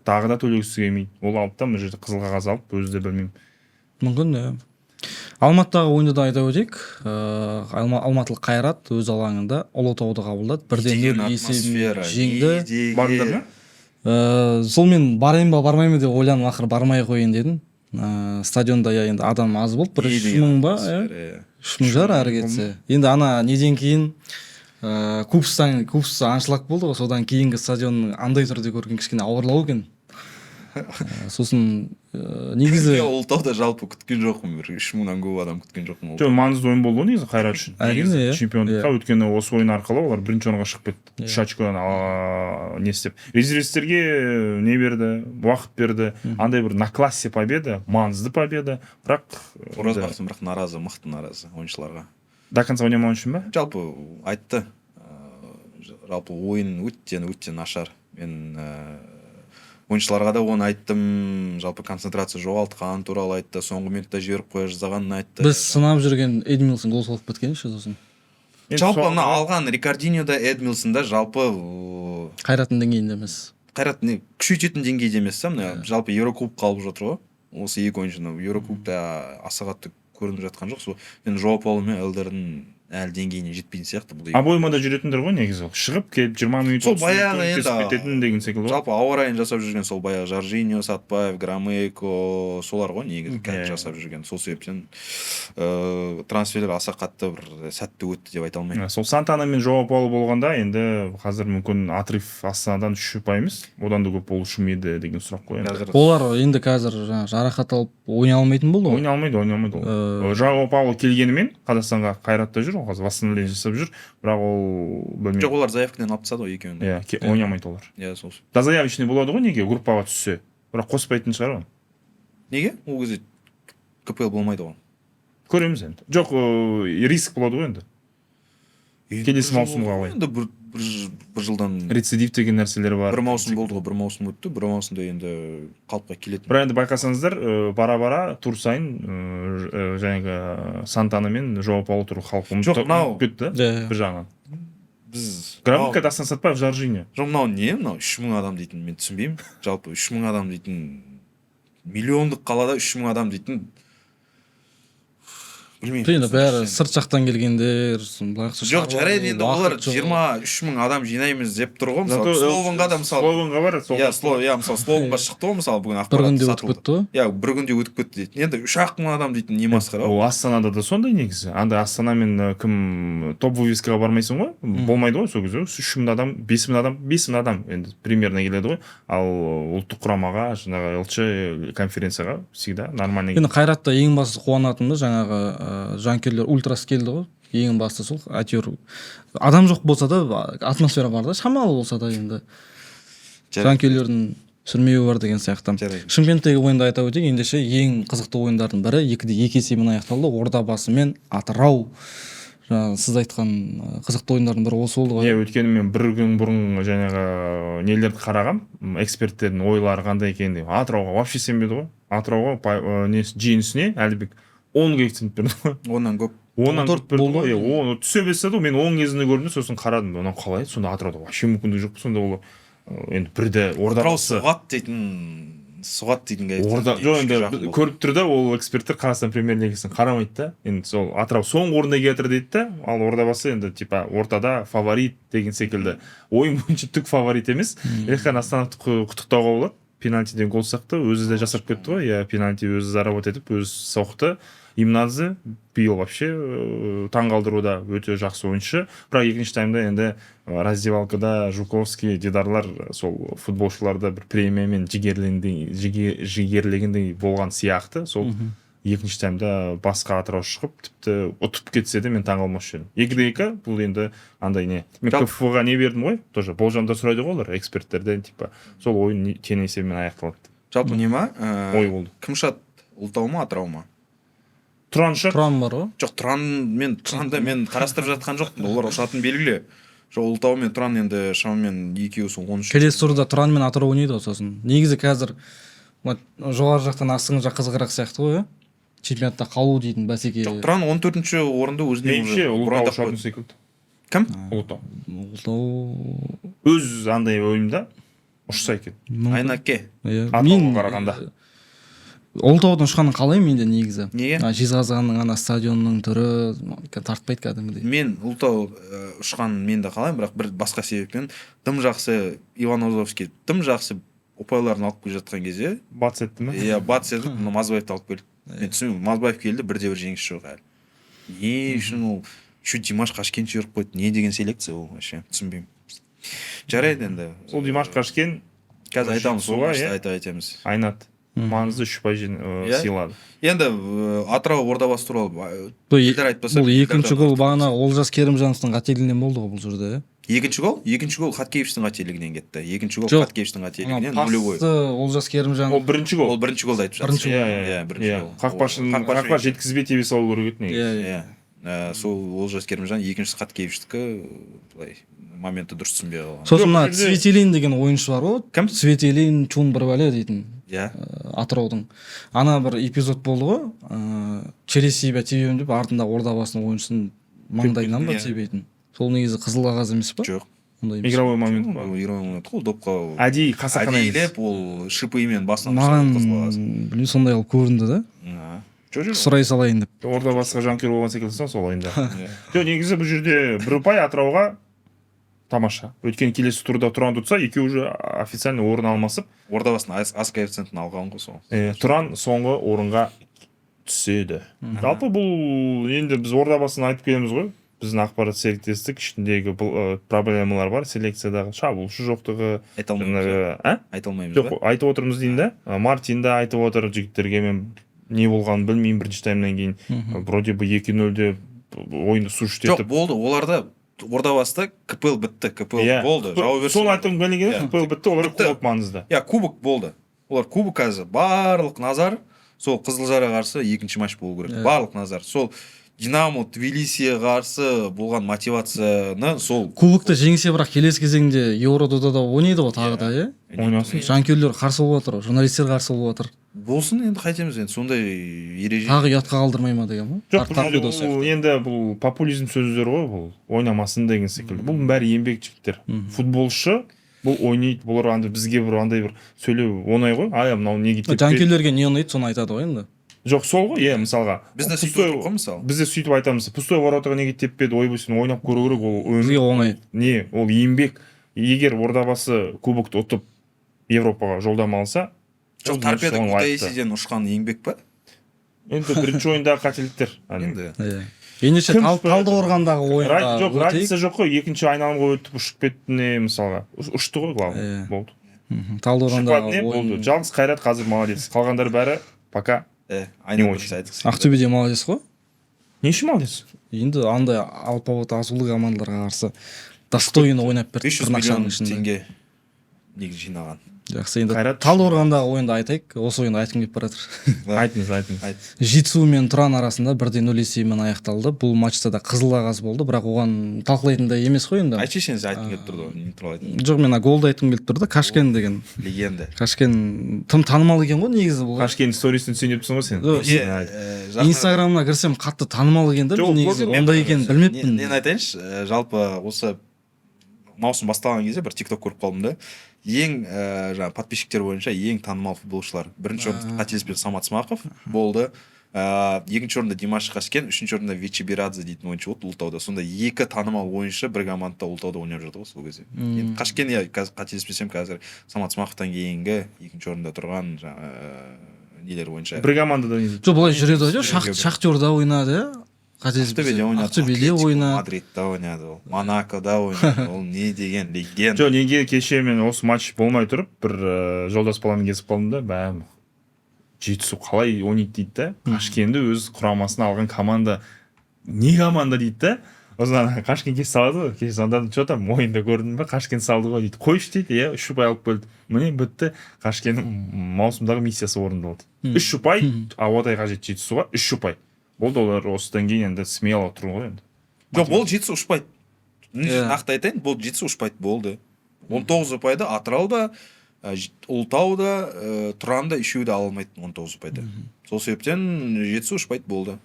тағы да төлегісі келмейді. Ол алды да, мына жерде қызыл қағаз алып, өзі де білмеймін. Мүмкін, иә. Алматыдағы ойынды да айта өтейік. Алматылық Қайрат өз алаңында Ұлытауды қабылдады, 1-0 Деген есебімен атмосфера, жеңді. не деген. Бардыңдар ма? Сол мен барайын ба, бармайын ба деп ойланып, ақыры бармай ақ қояйын дедім. Стадионда, иә, енді адам аз болды, бір Не үш деген мың ба, иә, атмосфера, иә. 3 мың шығар әрі кетсе. Енді ана неден кейін, Кубста аншлаг болды ғой, содан кейінгі стадионның андай түрде көрген кішкене ауырлау екен. Сосын негізі Мен Ұлытауда жалпы күткен жоқпын, бір 3000-нан көп адам күткен жоқпын. Жоқ, маңызды ойын болды ғой негізі Қайрат үшін. Әрине, Негізі иә. чемпиондыққа, өйткені осы ойын арқылы олар бірінші орынға шығып кетті, 3 очкодан не істеп, резервистерге не берді, уақыт берді. Андай бір на классе победа, маңызды победа, бірақ Оразбақтың бірақ наразы, мықты наразы ойыншыларға. До конца ойнамаған үшін ба? Жалпы айтты, жалпы ойын өте өте нашар. Мен ойыншыларға да оны айттым, жалпы концентрация жоғалтқан туралы айтты, соңғы минутта жіберіп қоя жаздағанын айтты. Біз сынап жүрген Эдмилсон гол соғып кеткен еще сосын. Енді Жалпы мына алған Рикардиньо да, Эдмилсон да жалпы Қайраттың деңгейінде емес. Қайрат не күшейтетін деңгейде емес та. Мына жалпы еурокубок қалып жатыр ғой осы екі ойыншыны. Еурокубокта аса қатты көрініп жатқан жоқ. Сол енді Жоао Пауло мен Элдердің әлі деңгейіне жетпейтін сияқты бұл екі. Обоймада жүретіндер ғой негізі, шығып келіп 20 минут, Сол 30 минут баяғы өткізіп енді кететін деген секілді ғой. Жалпы ауа райын жасап жүрген сол баяғы Жоржиньо, Сатпаев, Громыко, солар ғой негізі қазір жасап жүрген. Сол себептен трансферлер аса қатты бір сәтті өтті деп айта алмаймын. Сол Сантана мен Жоао Пауло болғанда, енді қазір мүмкін отрыв Астанадан 3 ұпай емес, одан да көп болушы ма еді деген сұрақ қой енді. Қазір Олар енді қазір жаңағы жарақат алып ойнай алмайтын болды ғой. Ойнай алмайды, ойнай алмайды ол. Жоао Пауло келгенімен Қазақстанға, Қайратта жүр ол, қазір восстановление жасап жүр, бірақ ол білмеймін. Жоқ, олар заявкадан алып тастады ғой екеуін де. Иә, ойнамайды олар. Иә, сол. Дозаявочный болады ғой неге, группаға түссе, бірақ қоспайтын шығар оны. Неге? Ол кезде КПЛ болмайды ғой. Көреміз енді. Жоқ, риск болады ғой енді. Енді Келесі бір жыл маусымға болды ғой. Қалай? Енді бір жылдан Рецидив деген нәрселер бар. Бір маусым болды ғой, бір маусым өтті, бір маусымда енді қалыпқа келетін. Бірақ енді байқасаңыздар, бара бара тур сайын жаңағы Сантана мен Жоао Пауло туралы халық Жоқ, ұмытып кетті да Иә. бір жағынан. Біз Громыко, Дастан Сатпаев, Жоржиньо. Жоқ, мынау не, мынау 3000 адам дейтін, мен түсінбеймін. Жалпы 3000 адам дейтін, миллиондық қалада 3000 адам дейтін, білмеймін. Енді бәрі сырт жақтан келгендер, сосын былай Жоқ, жарайды, енді олар уақыт жоқ. 23 000 адам жинаймыз деп тұр ғой. Мысалы, Зато Слованға да, мысалы, Слованға бар сол. Иә, мысалы, Слованға шықты ғой, мысалы, бүгін Бір ақпарат күнде өтіп сатылды. кетті ғой. Иә, бір күнде өтіп кетті дейді. Енді 3-ақ мың адам дейтін не масқара? Ол Астанада да сондай негізі. Андай Астана мен кім топ вывескаға бармайсың ғой, болмайды ғой сол кезде. 3000 адам, 5000 адам, 5000 адам енді примерно келеді ғой. Ал ұлттық құрамаға, жаңағы ЛЧ конференцияға всегда нормально. Енді Қайратта ең бастысы қуанатыны жаңағы жанкүйерлер, ультрас келді ғой. Ең бастысы сол, әйтеуір адам жоқ болса да, атмосфера бар да, шамалы болса да енді жанкүйерлердің сүрмеуі бар деген сияқты. Жарайды. Шымкенттегі ойынды айта өтейік ендеше. Ең қызықты ойындардың бірі 2-2 есебімен аяқталды, Ордабасы мен Атырау. Жаңағы сіз айтқан қызықты ойындардың бірі осы болды ғой. Иә, өйткені мен бір күн бұрын жаңағы нелерді қарағам, эксперттердің ойлары қандай екен деп. Атырауға вообще сенбеді ғой. Атырауға несі, жеңісіне Әлібек 10 коэффициент берді ғой. Оннан көп. Оннан 14 көп берді болды ғой. ғой. Иә, 10 түсе берсе де, мен 10 кезінде көрдім де, сосын қарадым, анау қалай сонда, Атырауда вообще мүмкіндік жоқ па сонда? Ол енді бірде Атырау Ордабасы соғады дейтін Орда коэффициент жоқ, үшке енді жақын болды. көріп тұр да, ол эксперттер Қазақстан премьер лигасын қарамайды да. Енді сол Атырау соңғы орында келе жатыр дейді да, ал Ордабасы енді типа ортада фаворит деген секілді. Ойын бойынша түк фаворит емес. Эльхан Астановты құттықтауға болады, пенальтиден гол соқты, өзі де жасап кетті ғой. Иә, пенальти өзі заработать етіп, өзі соқты. Имнадзе биыл вообще таңғалдыруда, өте жақсы ойыншы. Бірақ екінші таймда енді раздевалкада Жуковский, Дидарлар сол футболшыларды бір премиямен жігерлегендей болған сияқты. Сол екінші таймда басқа Атырау шығып, тіпті ұтып кетсе де, мен таңғалмаушы едім. 2-2 бұл енді андай не, мен КФ ға не бердім ғой, тоже болжамдар сұрайды ғой олар эксперттерден, типа сол ойын тең есебімен аяқталады. Жалпы не ма Ой болды. Кімшат Ұлытау ма, Атырау ма? Тұран ұшады. Тұран бар ғой. Жоқ, Тұран, мен Тұранды мен қарастырып жатқан жоқпын, олар ұшатыны белгілі. Жоқ, Ұлытау мен Тұран енді шамамен екеуі сол 13. Келесі турда Тұран мен Атырау ойнайды ғой. Сосын негізі қазір мына жоғары жақтан астыңғы жақ қызығырақ сияқты ғой, иә, чемпионатта қалу дейтін бәсеке. Жоқ, Тұран 14-ші орынды өзіне Меніңше, уже Ұлытау броньдап ұшатын қойды. секілді. Кім? Ұлытау. Ұлытау. Өз андай ойымда ұшса екен. Мүмкін. Айнаке. Иә. Атырауға Мен қарағанда. Ұлытаудың ұшқанын қалаймын мен де негізі. Неге? А, Жезқазғанның ана стадионының түрі тартпайды кәдімгідей. Мен Ұлытау ұшқанын мен де қалаймын, бірақ бір басқа себеппен. Дым жақсы Иван Озовский дым жақсы ұпайларын алып келе жатқан кезде Бац етті ме? Иә, бац етіп мына Мазбаевты алып келді. Мен түсінбеймін, Мазбаев келді, бірде бір жеңіс жоқ әлі. Не үшін ол? Еще Димаш Қашкен жіберіп қойды. Не деген селекция ол, вообще түсінбеймін. Жарайды енді. Сол Димаш Қашкен Қазір айтамыз сол Солай, матчты, иә. айта айтамыз. Айнат маңызды 3 ұпай Иә. сыйлады. Енді Атырау Ордабасы туралы Бұл, Елдар айтпаса, бұл екінші Елдардан гол артық. бағана Олжас Керімжановтың қателігінен болды ғой бұл жерде, иә? Екінші гол Хаткевичтің қателігінен кетті. Екінші гол Жоқ. Хаткевичтің Ана қателігінен, нулевой. пасты Олжас Керімжанов Ол бірінші гол. Ол бірінші голды айтып жатыр. Бірінші Иә, иә. Иә, бірінші Иә. гол. Қақпашының, қақпашы жеткізбей тебе салу керек еді негізі. Иә, иә. Иә. Сол Олжас Керімжан, екіншісі Хаткевичтікі, былай моментті дұрыс түсінбей қалған. Сосын Жоқ, мына бұл жерде- Цветелин деген ойыншы бар ғой. Кім? Цветелин Чун бір бәле дейтін. Иә. Атыраудың ана бір эпизод болды ғой, через себя тебемін деп артында Ордабасының ойыншысын маңдайынан ба тебетін. Сол негізі қызыл қағаз емес па? Жоқ. Ондай емес. Игровой момент па? Ол игровой момент қой, ол допқа Әдейі, қасақана емес. Әдейілеп ол шипыймен басынан Маған ұстап, қызыл қағаз. білмеймін, сондай қылып көрінді да. А, жоқ, жоқ. Сұрай салайын деп. Ордабасыға жанкүйер болған секілдісің сол ойында. Иә. Жоқ, негізі бұл жерде бір ұпай Атырауға тамаша, өйткені келесі турда Тұран ұтса, екеуі уже официально орын алмасып, Ордабасының ас коэффициентін алған ғой сол. Тұран соңғы орынға түседі. Жалпы бұл енді біз Ордабасын айтып келеміз ғой, біздің ақпарат серіктестік ішіндегі бұл проблемалар бар, селекциядағы шабуылшы жоқтығы. Айта алмаймыз. Жаңағы, а? Айта алмаймыз Жоқ, ба? айтып отырмыз деймін да. Мартин да айтып отыр жігіттерге, мен не болғанын білмеймін, бірінші таймнан кейін вроде бы 2-0-де ойынды Жоқ, су етіп. болды, оларда, Ордабасыда КПЛ бітті, КПЛ болды, жауап берсін. Соны айтқым келген. КПЛ бітті, оларға Бітті. кубок маңызды. Иә, кубок болды, олар кубок, қазір барлық назар сол Қызылжарға қарсы екінші матч болу керек. Барлық назар сол Динамо Тбилисиге қарсы болған мотивацияны сол. Кубокты жеңсе, бірақ келесі кезеңде еурододада ойнайды ғой тағы да, иә? Ойнасын. Жанкүйерлер қарсы болып жатыр ғой, журналисттер қарсы болып жатыр. Болсын енді, қайтеміз енді, сондай ереже. Тағы ұятқа қалдырмай ма деген ғой. Жоқ, бұл жерде Торпедо бұл сияқты. енді бұл популизм сөздер ғой, бұл ойнамасын деген секілді. Бұл бәрі еңбек, жігіттер. Футболшы бұл ойнайды, бұлар андай бізге бір андай бір сөйлеу оңай ғой, ай, мынау неге теппеді? Жанкүйерлерге не ұнайды, соны айтады ғой енді. Жоқ, сол ғой, иә, мысалға, Біз де сөйтіп отырмық қой, мысалы. Біз де сөйтіп айтамыз: пустой воротаға неге теппеді? Ойбай, сен ойнап көру керек, ол өмір. Бізге оңай. Не, ол еңбек. Егер Ордабасы кубокты ұтып, Европаға жолдама алса, Жоқ, ол Торпедо соны айтты. Кутаисиден ұшқан еңбек па? Енді бірінші ойындағы қателіктер. Енді Иә, ендеше Кім ұшпай? Талдықорғандағы ойынға Жоқ, өтейік. разница жоқ қой, екінші айналымға өтіп ұшып кетті не, мысалға. Ұшты ғой, главное, болды. Талдықорғандағы Ұшып не ойын. болды, жалғыз Қайрат қазір молодец, қалғандар бәрі пока не айналып очень. айтқысы. Ақтөбеде молодец қой. Не үшін молодец? Енді андай алпауыт, азулы командаларға қарсы достойно ойнап берді 500 тырнақшаның миллион ішінде. теңге негізі жинаған. Жақсы, енді Қайрат- Талдықорғандағы ойынды айтайық, осы ойынды айтқым келіп бара жатыр. Айтыңыз, айтыңыз. Айт. Жетісу мен Тұран арасында 1-0 есебімен аяқталды. Бұл матчта да қызыл қағаз болды, бірақ оған талқылайтындай емес қой енді. Айтшы, сен айтқың келіп тұрды ғой, не туралы айттың? Жоқ, мен ана голды айтқым келіп тұр да, Кашкен деген. Легенда. Кашкен тым танымал екен ғой негізі бұл. Қашкен сторисін түсейін депсің ғой сен. Жоқ, Иә. Инстаграмына кірсем, қатты танымал екен да. Жоқ, Мен негізі блогер. ондай екенін білмеппін. Нені айтайыншы, жалпы осы маусым басталған кезде бір тикток көріп қалдым да, ең жаңағы подписчиктер бойынша ең танымал футболшылар. Бірінші орында, қателеспесем, Самат Смақов болды, екінші орында Димаш Қашкен, үшінші орында Вичи Берадзе дейтін ойыншы болды Ұлытауда. Сонда екі танымал ойыншы бір командада, Ұлытауда ойнап жүрді ғой сол кезде. Енді Қашкен, иә, қазір қателеспесем, қазір Самат Смақовтан кейінгі екінші орында тұрған жаңағы нелер бойынша. Бір командада не? Жоқ, былай жүреді ғой. Жүреді. Шахтерда ойнады, иә, Ақтөбеде қателеспесем. ойнады. Ақтөбеде Атлетико ойнады. Мадридта ойнады, ол Монакода ойнады, ол не деген легенда! Жоқ, неге кеше мен осы матч болмай тұрып бір жолдас баламен кезіп қалдым да, бә, Жетісу қалай ойнайды дейді да, Қашкенді өз құрамасына алған команда не команда дейді да. Сосын ана Қашкен кеш салады ғой, кеше звондадым: «Че там, ойында көрдің ба, Қашкен салды ғой», — дейді. «Қойшы», — дейді. Иә, үш ұпай алып келді, міне, бітті, Қашкеннің маусымдағы миссиясы орындалды. Үш ұпай ауадай қажет Жетісуға, үш ұпай болды. Олар осыдан кейін енді смело тұр ғой енді. Жоқ, ол Жетісу ұшпайды. Иә. Нақты айтайын, бұл Жетісу ұшпайды, болды. 19 ұпайды Атырау да, Ұлытау да, Тұран да, үшеуі де ала алмайды 19 ұпайды. Сол себептен Жетісу ұшпайды, болды.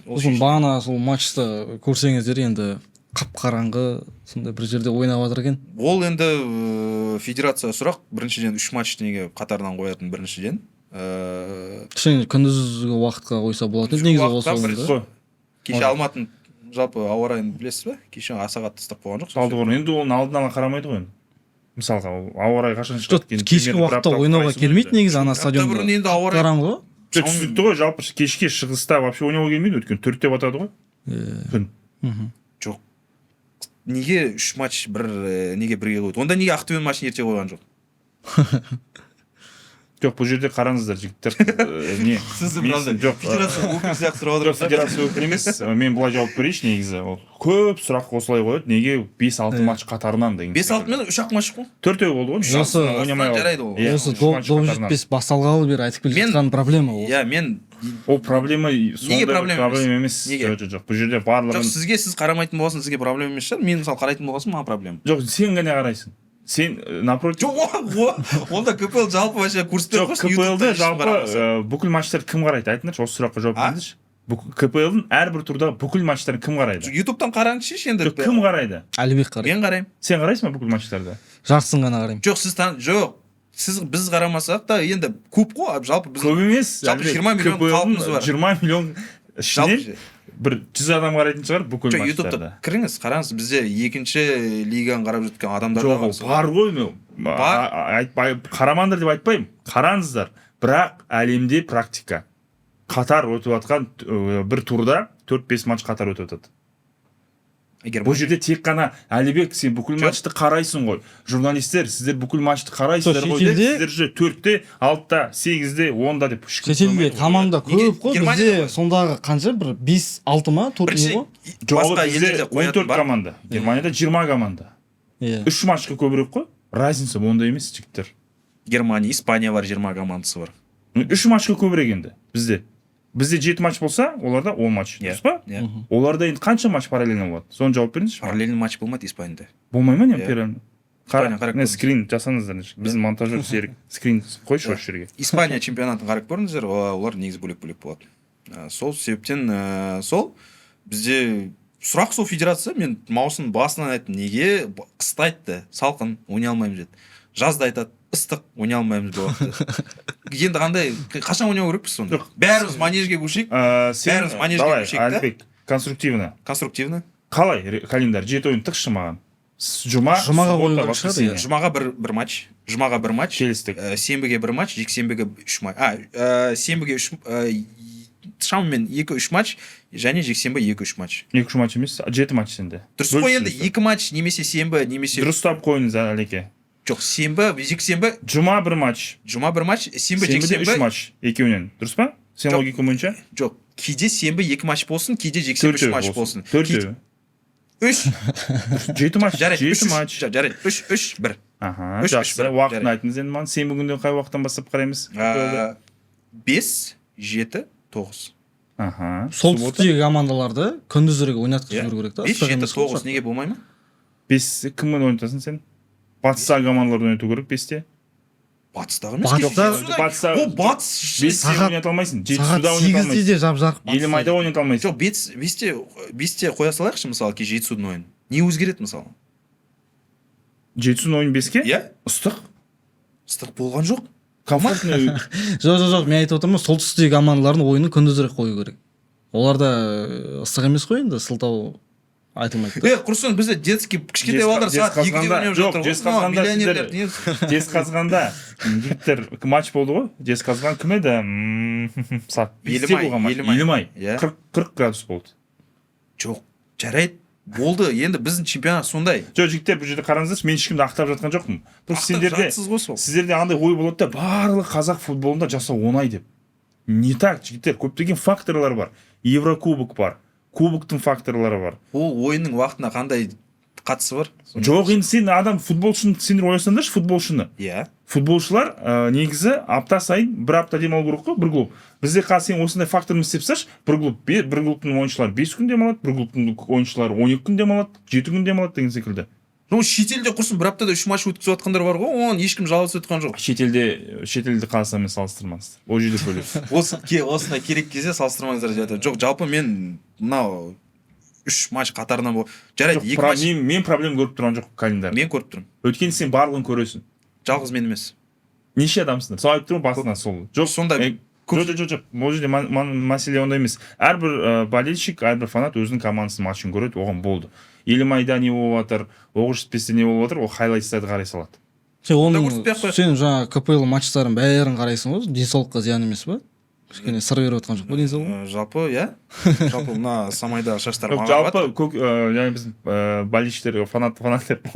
Ол Сосын бағана сол матчты көрсеңіздер енді, қап қараңғы сондай бір жерде ойнап жатыр екен. Ол енді федерация сұрақ. Біріншіден, үш матч неге қатарынан қоятын, біріншіден. Кішкене күндізгі уақытқа қойса болатын еді Күндізгі негізі осы уақытқа ойынды. Қой. Кеше Алматының жалпы ауа райын білесіз ба? Кеше аса қатты ыстық болған жоқ. Талдықорған енді оның алдын ала қарамайды ғой енді, мысалға, ол ауа райы қашан Жоқ, шығады екенін кешкі примерно бір уақытта апта ойнауға қарайсың ғой келмейді енді. негізі ана Апта стадионда. бұрын енді ауа райы Қараңғы ғой. Жоқ, түсінікті ғой, жалпы кешке шығыста вообще ойнауға келмейді, өйткені 4-те батады ғой күн. Жоқ, неге үш матч бір неге бірге қойды онда? Неге Ақтөбе матчын ерте қойған жоқ? Жоқ, бұл жерде қараңыздар, жігіттер, не Сіз жоқ, федерация өкілі сияқты сұрап жоқ, федерация өкілі емес, мен былай жауап берейінші. Негізі ол көп сұрақ осылай қояды: неге 5-6 матч қатарынан деген. 5-6 мен үш ақ матч қой. Төртеу болды ғой. Осы- ойнамай қалды. Жарайды ол. Иә, Осы үш матч доп қатарынан. жетпес басталғалы бері айтып келе Мен- жатқан проблема ол. Иә, мен Ол проблема сондай бір Проблема проблема емес. Неге? Жоқ, бұл жерде Жоқ, барлығын сізге, сіз қарамайтын болғасын, сізге проблема емес шығар. Мен, мысалы, қарайтын болған соң, маған проблема. Жоқ, сен ғана қарайсың, сен напротив. Жоқ, онда КПЛ жалпы вообще курс Жоқ, КПЛ-ды жалпы бүкіл матчтарды кім қарайды, айтыңдаршы, осы сұраққа жауап А? беріңдерші. КПЛ-дың әрбір турдағы бүкіл матчтарын кім қарайды? Ютубтан қараңызшы енді. Жоқ, кім қарайды? Әлібек қарайды. Мен қараймын. Сен қарайсың ба бүкіл матчтарды? Жартысын ғана қараймын. Жоқ, сіз жоқ, сіз, біз қарамасақ та, енді көп қой жалпы біз. Көп емес. Жалпы Әлібек, 20 миллион КПЛ-дың халқымыз бар. 20 миллион ішінен Жалпы бір 100 адам қарайтын шығар бүкіл Жоқ, ютубта матчтарды. кіріңіз, қараңыз, бізде екінші лиганы қарап жатқан адамдар да Жоқ, бар. ол бар ғой, мен Бар. Айтпай, қарамаңдар деп айтпаймын, қараңыздар, бірақ әлемде практика қатар өтіп жатқан, бір турда 4-5 матч қатар өтіп жатады. Бұл жерде тек қана, Әлібек, сен бүкіл Жоқ. матчты қарайсың ғой, журналистер, сіздер бүкіл матчты қарайсыздар Жоқ, ғой деп, шетелде- сіздер же 4-те, 6-та, 8-де, 10-да деп ешкім Шетелде қоймайды ғой. команда Неге? көп қой. Германияда Бізде ғой. сондағы қанша, бір 5-6 ма, турнир Бірінші ғой. Жоқ, басқа бізде елдерде 14 қоятын бар. команда, Германияда 20 команда, 3 матчқа көбірек қой, разница онда емес, жігіттер. Германия, Испания бар, 20 командасы бар. Ну, 3 матчқа көбірек енді бізде 7 матч болса, оларда 10 матч, Иә. дұрыс па? Иә. Оларда енді қанша матч параллельно болады, соны жауап беріңізші маған. Параллельный матч болмайды Испанияда. Болмай ма, не? Иә. Параллельно. Испания Қара, қарап не көріңіз. Скрин жасаңыздар, біздің монтажер Серік, скрин қойшы осы жерге. Испания чемпионатын қарап көріңіздер, олар негізі бөлек бөлек болады. Сол себептен сол бізде сұрақ, сол федерация, мен маусым басынан айттым, неге қыста айтты, салқын, ойнай алмаймыз деді, жазда айтады, ыстық, ойнай алмаймыз бұл уақытта. Енді қандай, қашан ойнау керекпіз сонда? Жоқ. Бәріміз манежге көшейік. Сен Бәріміз манежге давай, көшейік та. Әлібек, конструктивно. Конструктивно. Қалай календарь, 7 ойын тықшы маған. Жұма, Жұмаға суббота, қою керек шығар, воскресенье. иә. Жұмаға бір матч, жұмаға бір матч. Келістік. Сенбіге бір матч, жексенбіге үш матч, сенбіге үш, шамамен 2-3 матч және жексенбі 2-3 матч. 2-3 матч емес, 7 матч сенде. Дұрыс қой енді. Бөлісіңіздер. Екі матч немесе сенбі, немесе Дұрыстап қойыңыз, Әлеке. Жоқ, сенбі, жексенбі. Жұма бір матч. Жұма бір матч, сенбі, Сенбіде 3 жексенбі. матч екеуінен, дұрыс па, сен Жоқ. логика бойынша? Жоқ, кейде сенбі екі матч болсын, кейде жексенбі үш Төртеу матч болсын. Төртеу. Үш. 7 матч. Жарайды, үш, 7 үш. матч. Жарайды, 3, 3, 1. Аха. Үш, үш, Жақсы. бір. Уақытын Жарайды. айтыңыз енді маған, сенбі күнден қай уақыттан бастап қараймыз? 5, 7, 9. Аха, суббота? Солтүстіктегі командаларды күндізірек ойнатқызып Иә. жіберу керек та. 5, Ыстық 7, емес қой 9 ұшақ. Неге болмай ма? 5 кіммен ойнатасың сен? Батыстағы командаларды ойнату керек 5-те. Батыстағы емес. Батыста- Батыста- Ол батыс. 5-те Сағат- ойната алмайсың, Сағат Жетісуда ойната 8-де алмайсың, де жап жарық. Елімайда ойната алмайсың. Жоқ, 5-те қоя салайықшы, мысалы, кеше Жетісудың ойынын. Не өзгереді, мысалы? Жетісудың ойыны 5-ке? Иә. Ыстық. Ыстық болған жоқ. Комфортный. Жоқ, мен айтып отырмын, солтүстіктегі командалардың ойынын күндізірек қою керек. Оларда ыстық емес қой енді, сылтау айтылмайды да. Е, құрсын, бізде детский кішкентай балдар сағат 2-де ойнап Жоқ, жатыр ғой. Жезқазғанда Мынау миллионерлер не? Жезқазғанда, жігіттер, матч болды ғой, Жезқазған кім еді? Сағат 5-те Елімай, болған матч. Елімай. Елімай. Иә. 40 градус болды. Жоқ, жарайды, болды, енді біздің чемпионат сондай. Жоқ, жігіттер, бұл жерде қараңыздаршы, мен ешкімді ақтап жатқан жоқпын, просто Ақтап сендерде жатсыз ғой сол. Сіздерде андай ой болады да, барлық қазақ футболында жасау оңай деп. Не так, жігіттер, көптеген факторлар бар, еврокубок бар, кубоктың факторлары бар. Ол ойынның уақытына қандай қатысы бар? Жоқ, енді сен адам, футболшыны, сендер ойласаңдаршы, футболшыны. Футболшылар негізі апта сайын бір апта демалу керек қой бір клуб. Бізде қазір сен осындай фактормен істеп тасташы, бір клуб бір клубтың ойыншылары 5 күн демалады, бір клубтың ойыншылары 12 күн демалады, 7 күн демалады деген секілді. Ну, шетелде құрсын бір аптада үш матч өткізіп жатқандар бар ғой, оған ешкім жалғыз өткен жоқ. Шетелде Қазақстанмен салыстырмаңыздар, ол жерде бөлек. Осындай керек кезде салыстырмаңыздар деп айтады. Жоқ, жалпы мен мынау үш матч қатарынан жарайды, Жоқ, екі матч. мен проблема көріп тұрған жоқпын календарь. Мен көріп тұрмын. Өйткені сен барлығын көресің. Жалғыз мен емес. Неше адамсыңдар, сол айтып тұрмын басынан, сол. Жоқ, сонда Жоқ, жоқ, жоқ, жоқ, ол жерде мәселе онда емес. Әрбір болельщик, әрбір фанат өзінің командасының матчын көреді, оған болды. Елімайда не болып жатыр, Оғыз не болып жатыр, ол хайлайтстарды қарай салады. Сен оның Көрсетпей ақ қояйық. Сен жаңа КПЛ матчтарын бәрін қарайсың ғой, денсаулыққа зиян емес па? Кішкене сыр беріп жатқан жоқ па денсаулығына? Жалпы, иә, жалпы мына самайдағы шаштар Жоқ, маған жалпы батыр. көк, яғни біздің болельщиктер, фанат деп,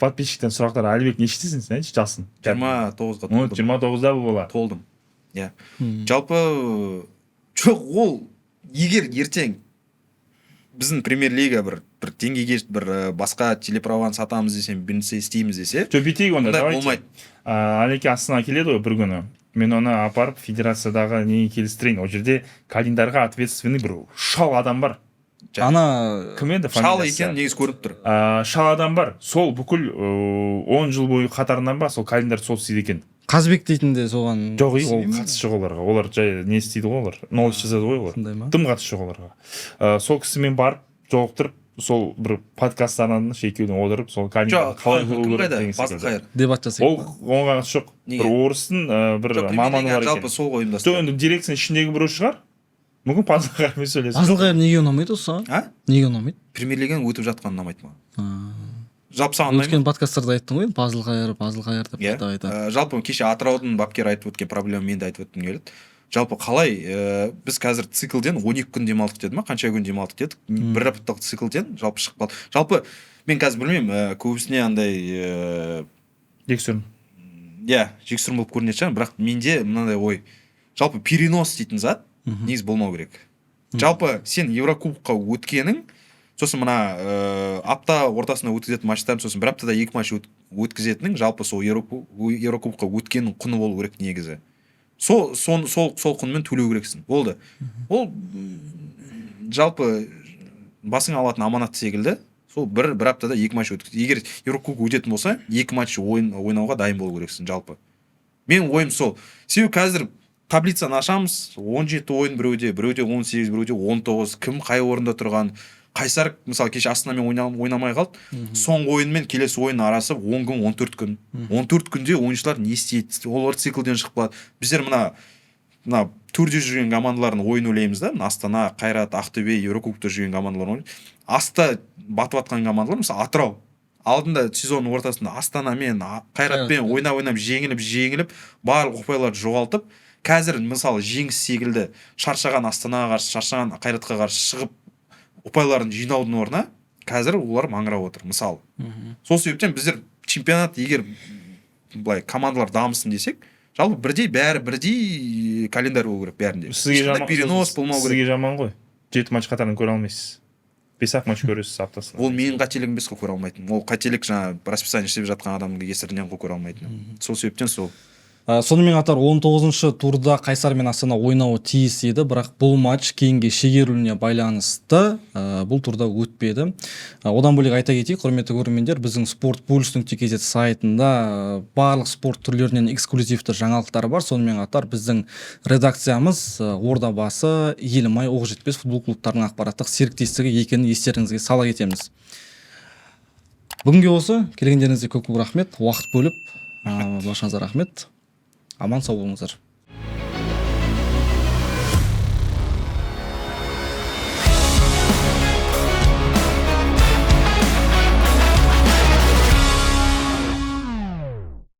подписчиктен сұрақтар. Әлібек, нешедесің сен, айтшы, жасың? 29-ға Ну, толдым. 29-да бұл бала. Толдым, иә. Жалпы, жоқ, ол егер ертең біздің премьер лига бір деңгейге, бір басқа телеправаны сатамыз десем, бір нәрсе істейміз десе, Жоқ, бүйтейік онда, ондай давайте. болмайды. Әлеке Астанаға келеді ғой бір күні. Мен оны апарып федерациядағы неге келістірейін. Ол жерде календарға ответственный бір шал адам бар. Ана Кім еді Шал фамилиясы? екені негізі көрініп тұр. Шал адам бар. Сол бүкіл 10 жыл бойы қатарынан ба, сол календарь сол істейді екен. Қазбек дейтін де соған Жоқ, ей, ол істемей ме? қатысы жоқ оларға. Олар жай не істейді ғой, олар новость жазады ғой олар. Сондай ма? Дым қатысы жоқ оларға. Сол кісімен барып жолықтырып, сол бір подкаст арнадым, екеуіне отырып, сол календарды Жоқ, қалай құру кім керек қайда? деген Пазыл секілді. Қайыр. Дебат жасайық Ол па? оған қатысы жоқ. Неге? Бір орыстың бір Жоқ, маманы бар жалпы екен. сол ғой Жоқ, ұйымдастырды. енді дирекцияның ішіндегі біреу шығар, мүмкін, Пазылқайырмен сөйлесіп. Пазылқайыр неге ұнамайды осы саған? А? Неге ұнамайды? Премьер лиганың өтіп жатқаны ұнамайды маған. Жалпы саған ұнай ма? Өткен подкасттарда айттың ғой енді, Пазылқайыр, Пазылқайыр деп Иә. қайта қайта. Жалпы кеше Атыраудың бапкері айтып өткен проблема, мен де айтып өткім келеді. Жалпы қалай біз қазір циклден 12 күн демалдық деді ма, қанша күн демалдық дедік, бір апталық циклден жалпы шығып қалды. Жалпы мен қазір білмеймін, көбісіне андай Жексұрын. Иә, жексұрын болып көрінетін шығар, бірақ менде мынандай ой: жалпы перенос дейтін зат негізі болмау керек. Жалпы сен еврокубокқа өткенің, сосын мына апта ортасында өткізетін матчтарын, сосын бір аптада екі матч өткізетінің, жалпы сол еврокубокқа өткеннің құны болу керек негізі. Сол құнмен төлеу керексің, болды. Ол жалпы басыңа алатын аманат секілді. Сол бір аптада екі матч өткіз, егер еврокубок өтетін болса, екі матч ойын ойнауға дайын болу керексің. Жалпы менің ойым сол. Себебі қазір таблицаны ашамыз: 17 ойын біреуде, біреуде 18, біреуде 19. Кім қай орында тұрған? Қайсар мысалы кеше Астанамен ойнамай қалды. Соңғы ойын мен келесі ойын арасы 10 күн, 14 күн. 14 күнде ойыншылар не істейді? Олар циклден шығып қалады. Біздер мына төрде жүрген командалардың ойын ойлаймыз да, мына Астана, Қайрат, Ақтөбе, еврокубокта жүрген командалар ойын. Аста батып жатқан командалар, мысалы, Атырау алдында сезонның ортасында Астанамен, Қайратпен ойнап ойнап жеңіліп жеңіліп, барлық ұпайларды жоғалтып, қазір мысалы Жеңіс секілді шаршаған Астанаға қарсы, шаршаған Қайратқа қарсы шығып, ұпайларын жинаудың орнына қазір олар маңырап отыр мысалы. Сол себептен біздер чемпионат, егер былай командалар дамысын десек, жалпы бірдей, бәрі бірдей календарь болу керек бәрінде. Сізге Ешқандай жаман перенос болмау керек. Сізге жаман ғой, жеті матч қатарынан көре алмайсыз, бес ақ матч көресіз аптасына. Ол менің қателігім емес қой көре алмайтыным. Ол қателік жаңағы расписание істеп жатқан адамның кесірінен ғой көре алмайтыным. Сол себептен сол. Сонымен қатар 19 турда Қайсар мен Астана ойнауы тиіс еді, бірақ бұл матч кейінге шегерілуіне байланысты бұл турда өтпеді. Одан бөлек айта кетейік, құрметті көрермендер, біздің спортпульс.kz сайтында барлық спорт түрлерінен эксклюзивті жаңалықтар бар. Сонымен қатар біздің редакциямыз Ордабасы, Елімай, Оқжетпес футбол клубтарының ақпараттық серіктестігі екенін естеріңізге сала кетеміз. Бүгінге осы, келгендеріңізге көп көп рахмет, уақыт бөліп, баршаңызға рахмет. Аман сау болыңыздар.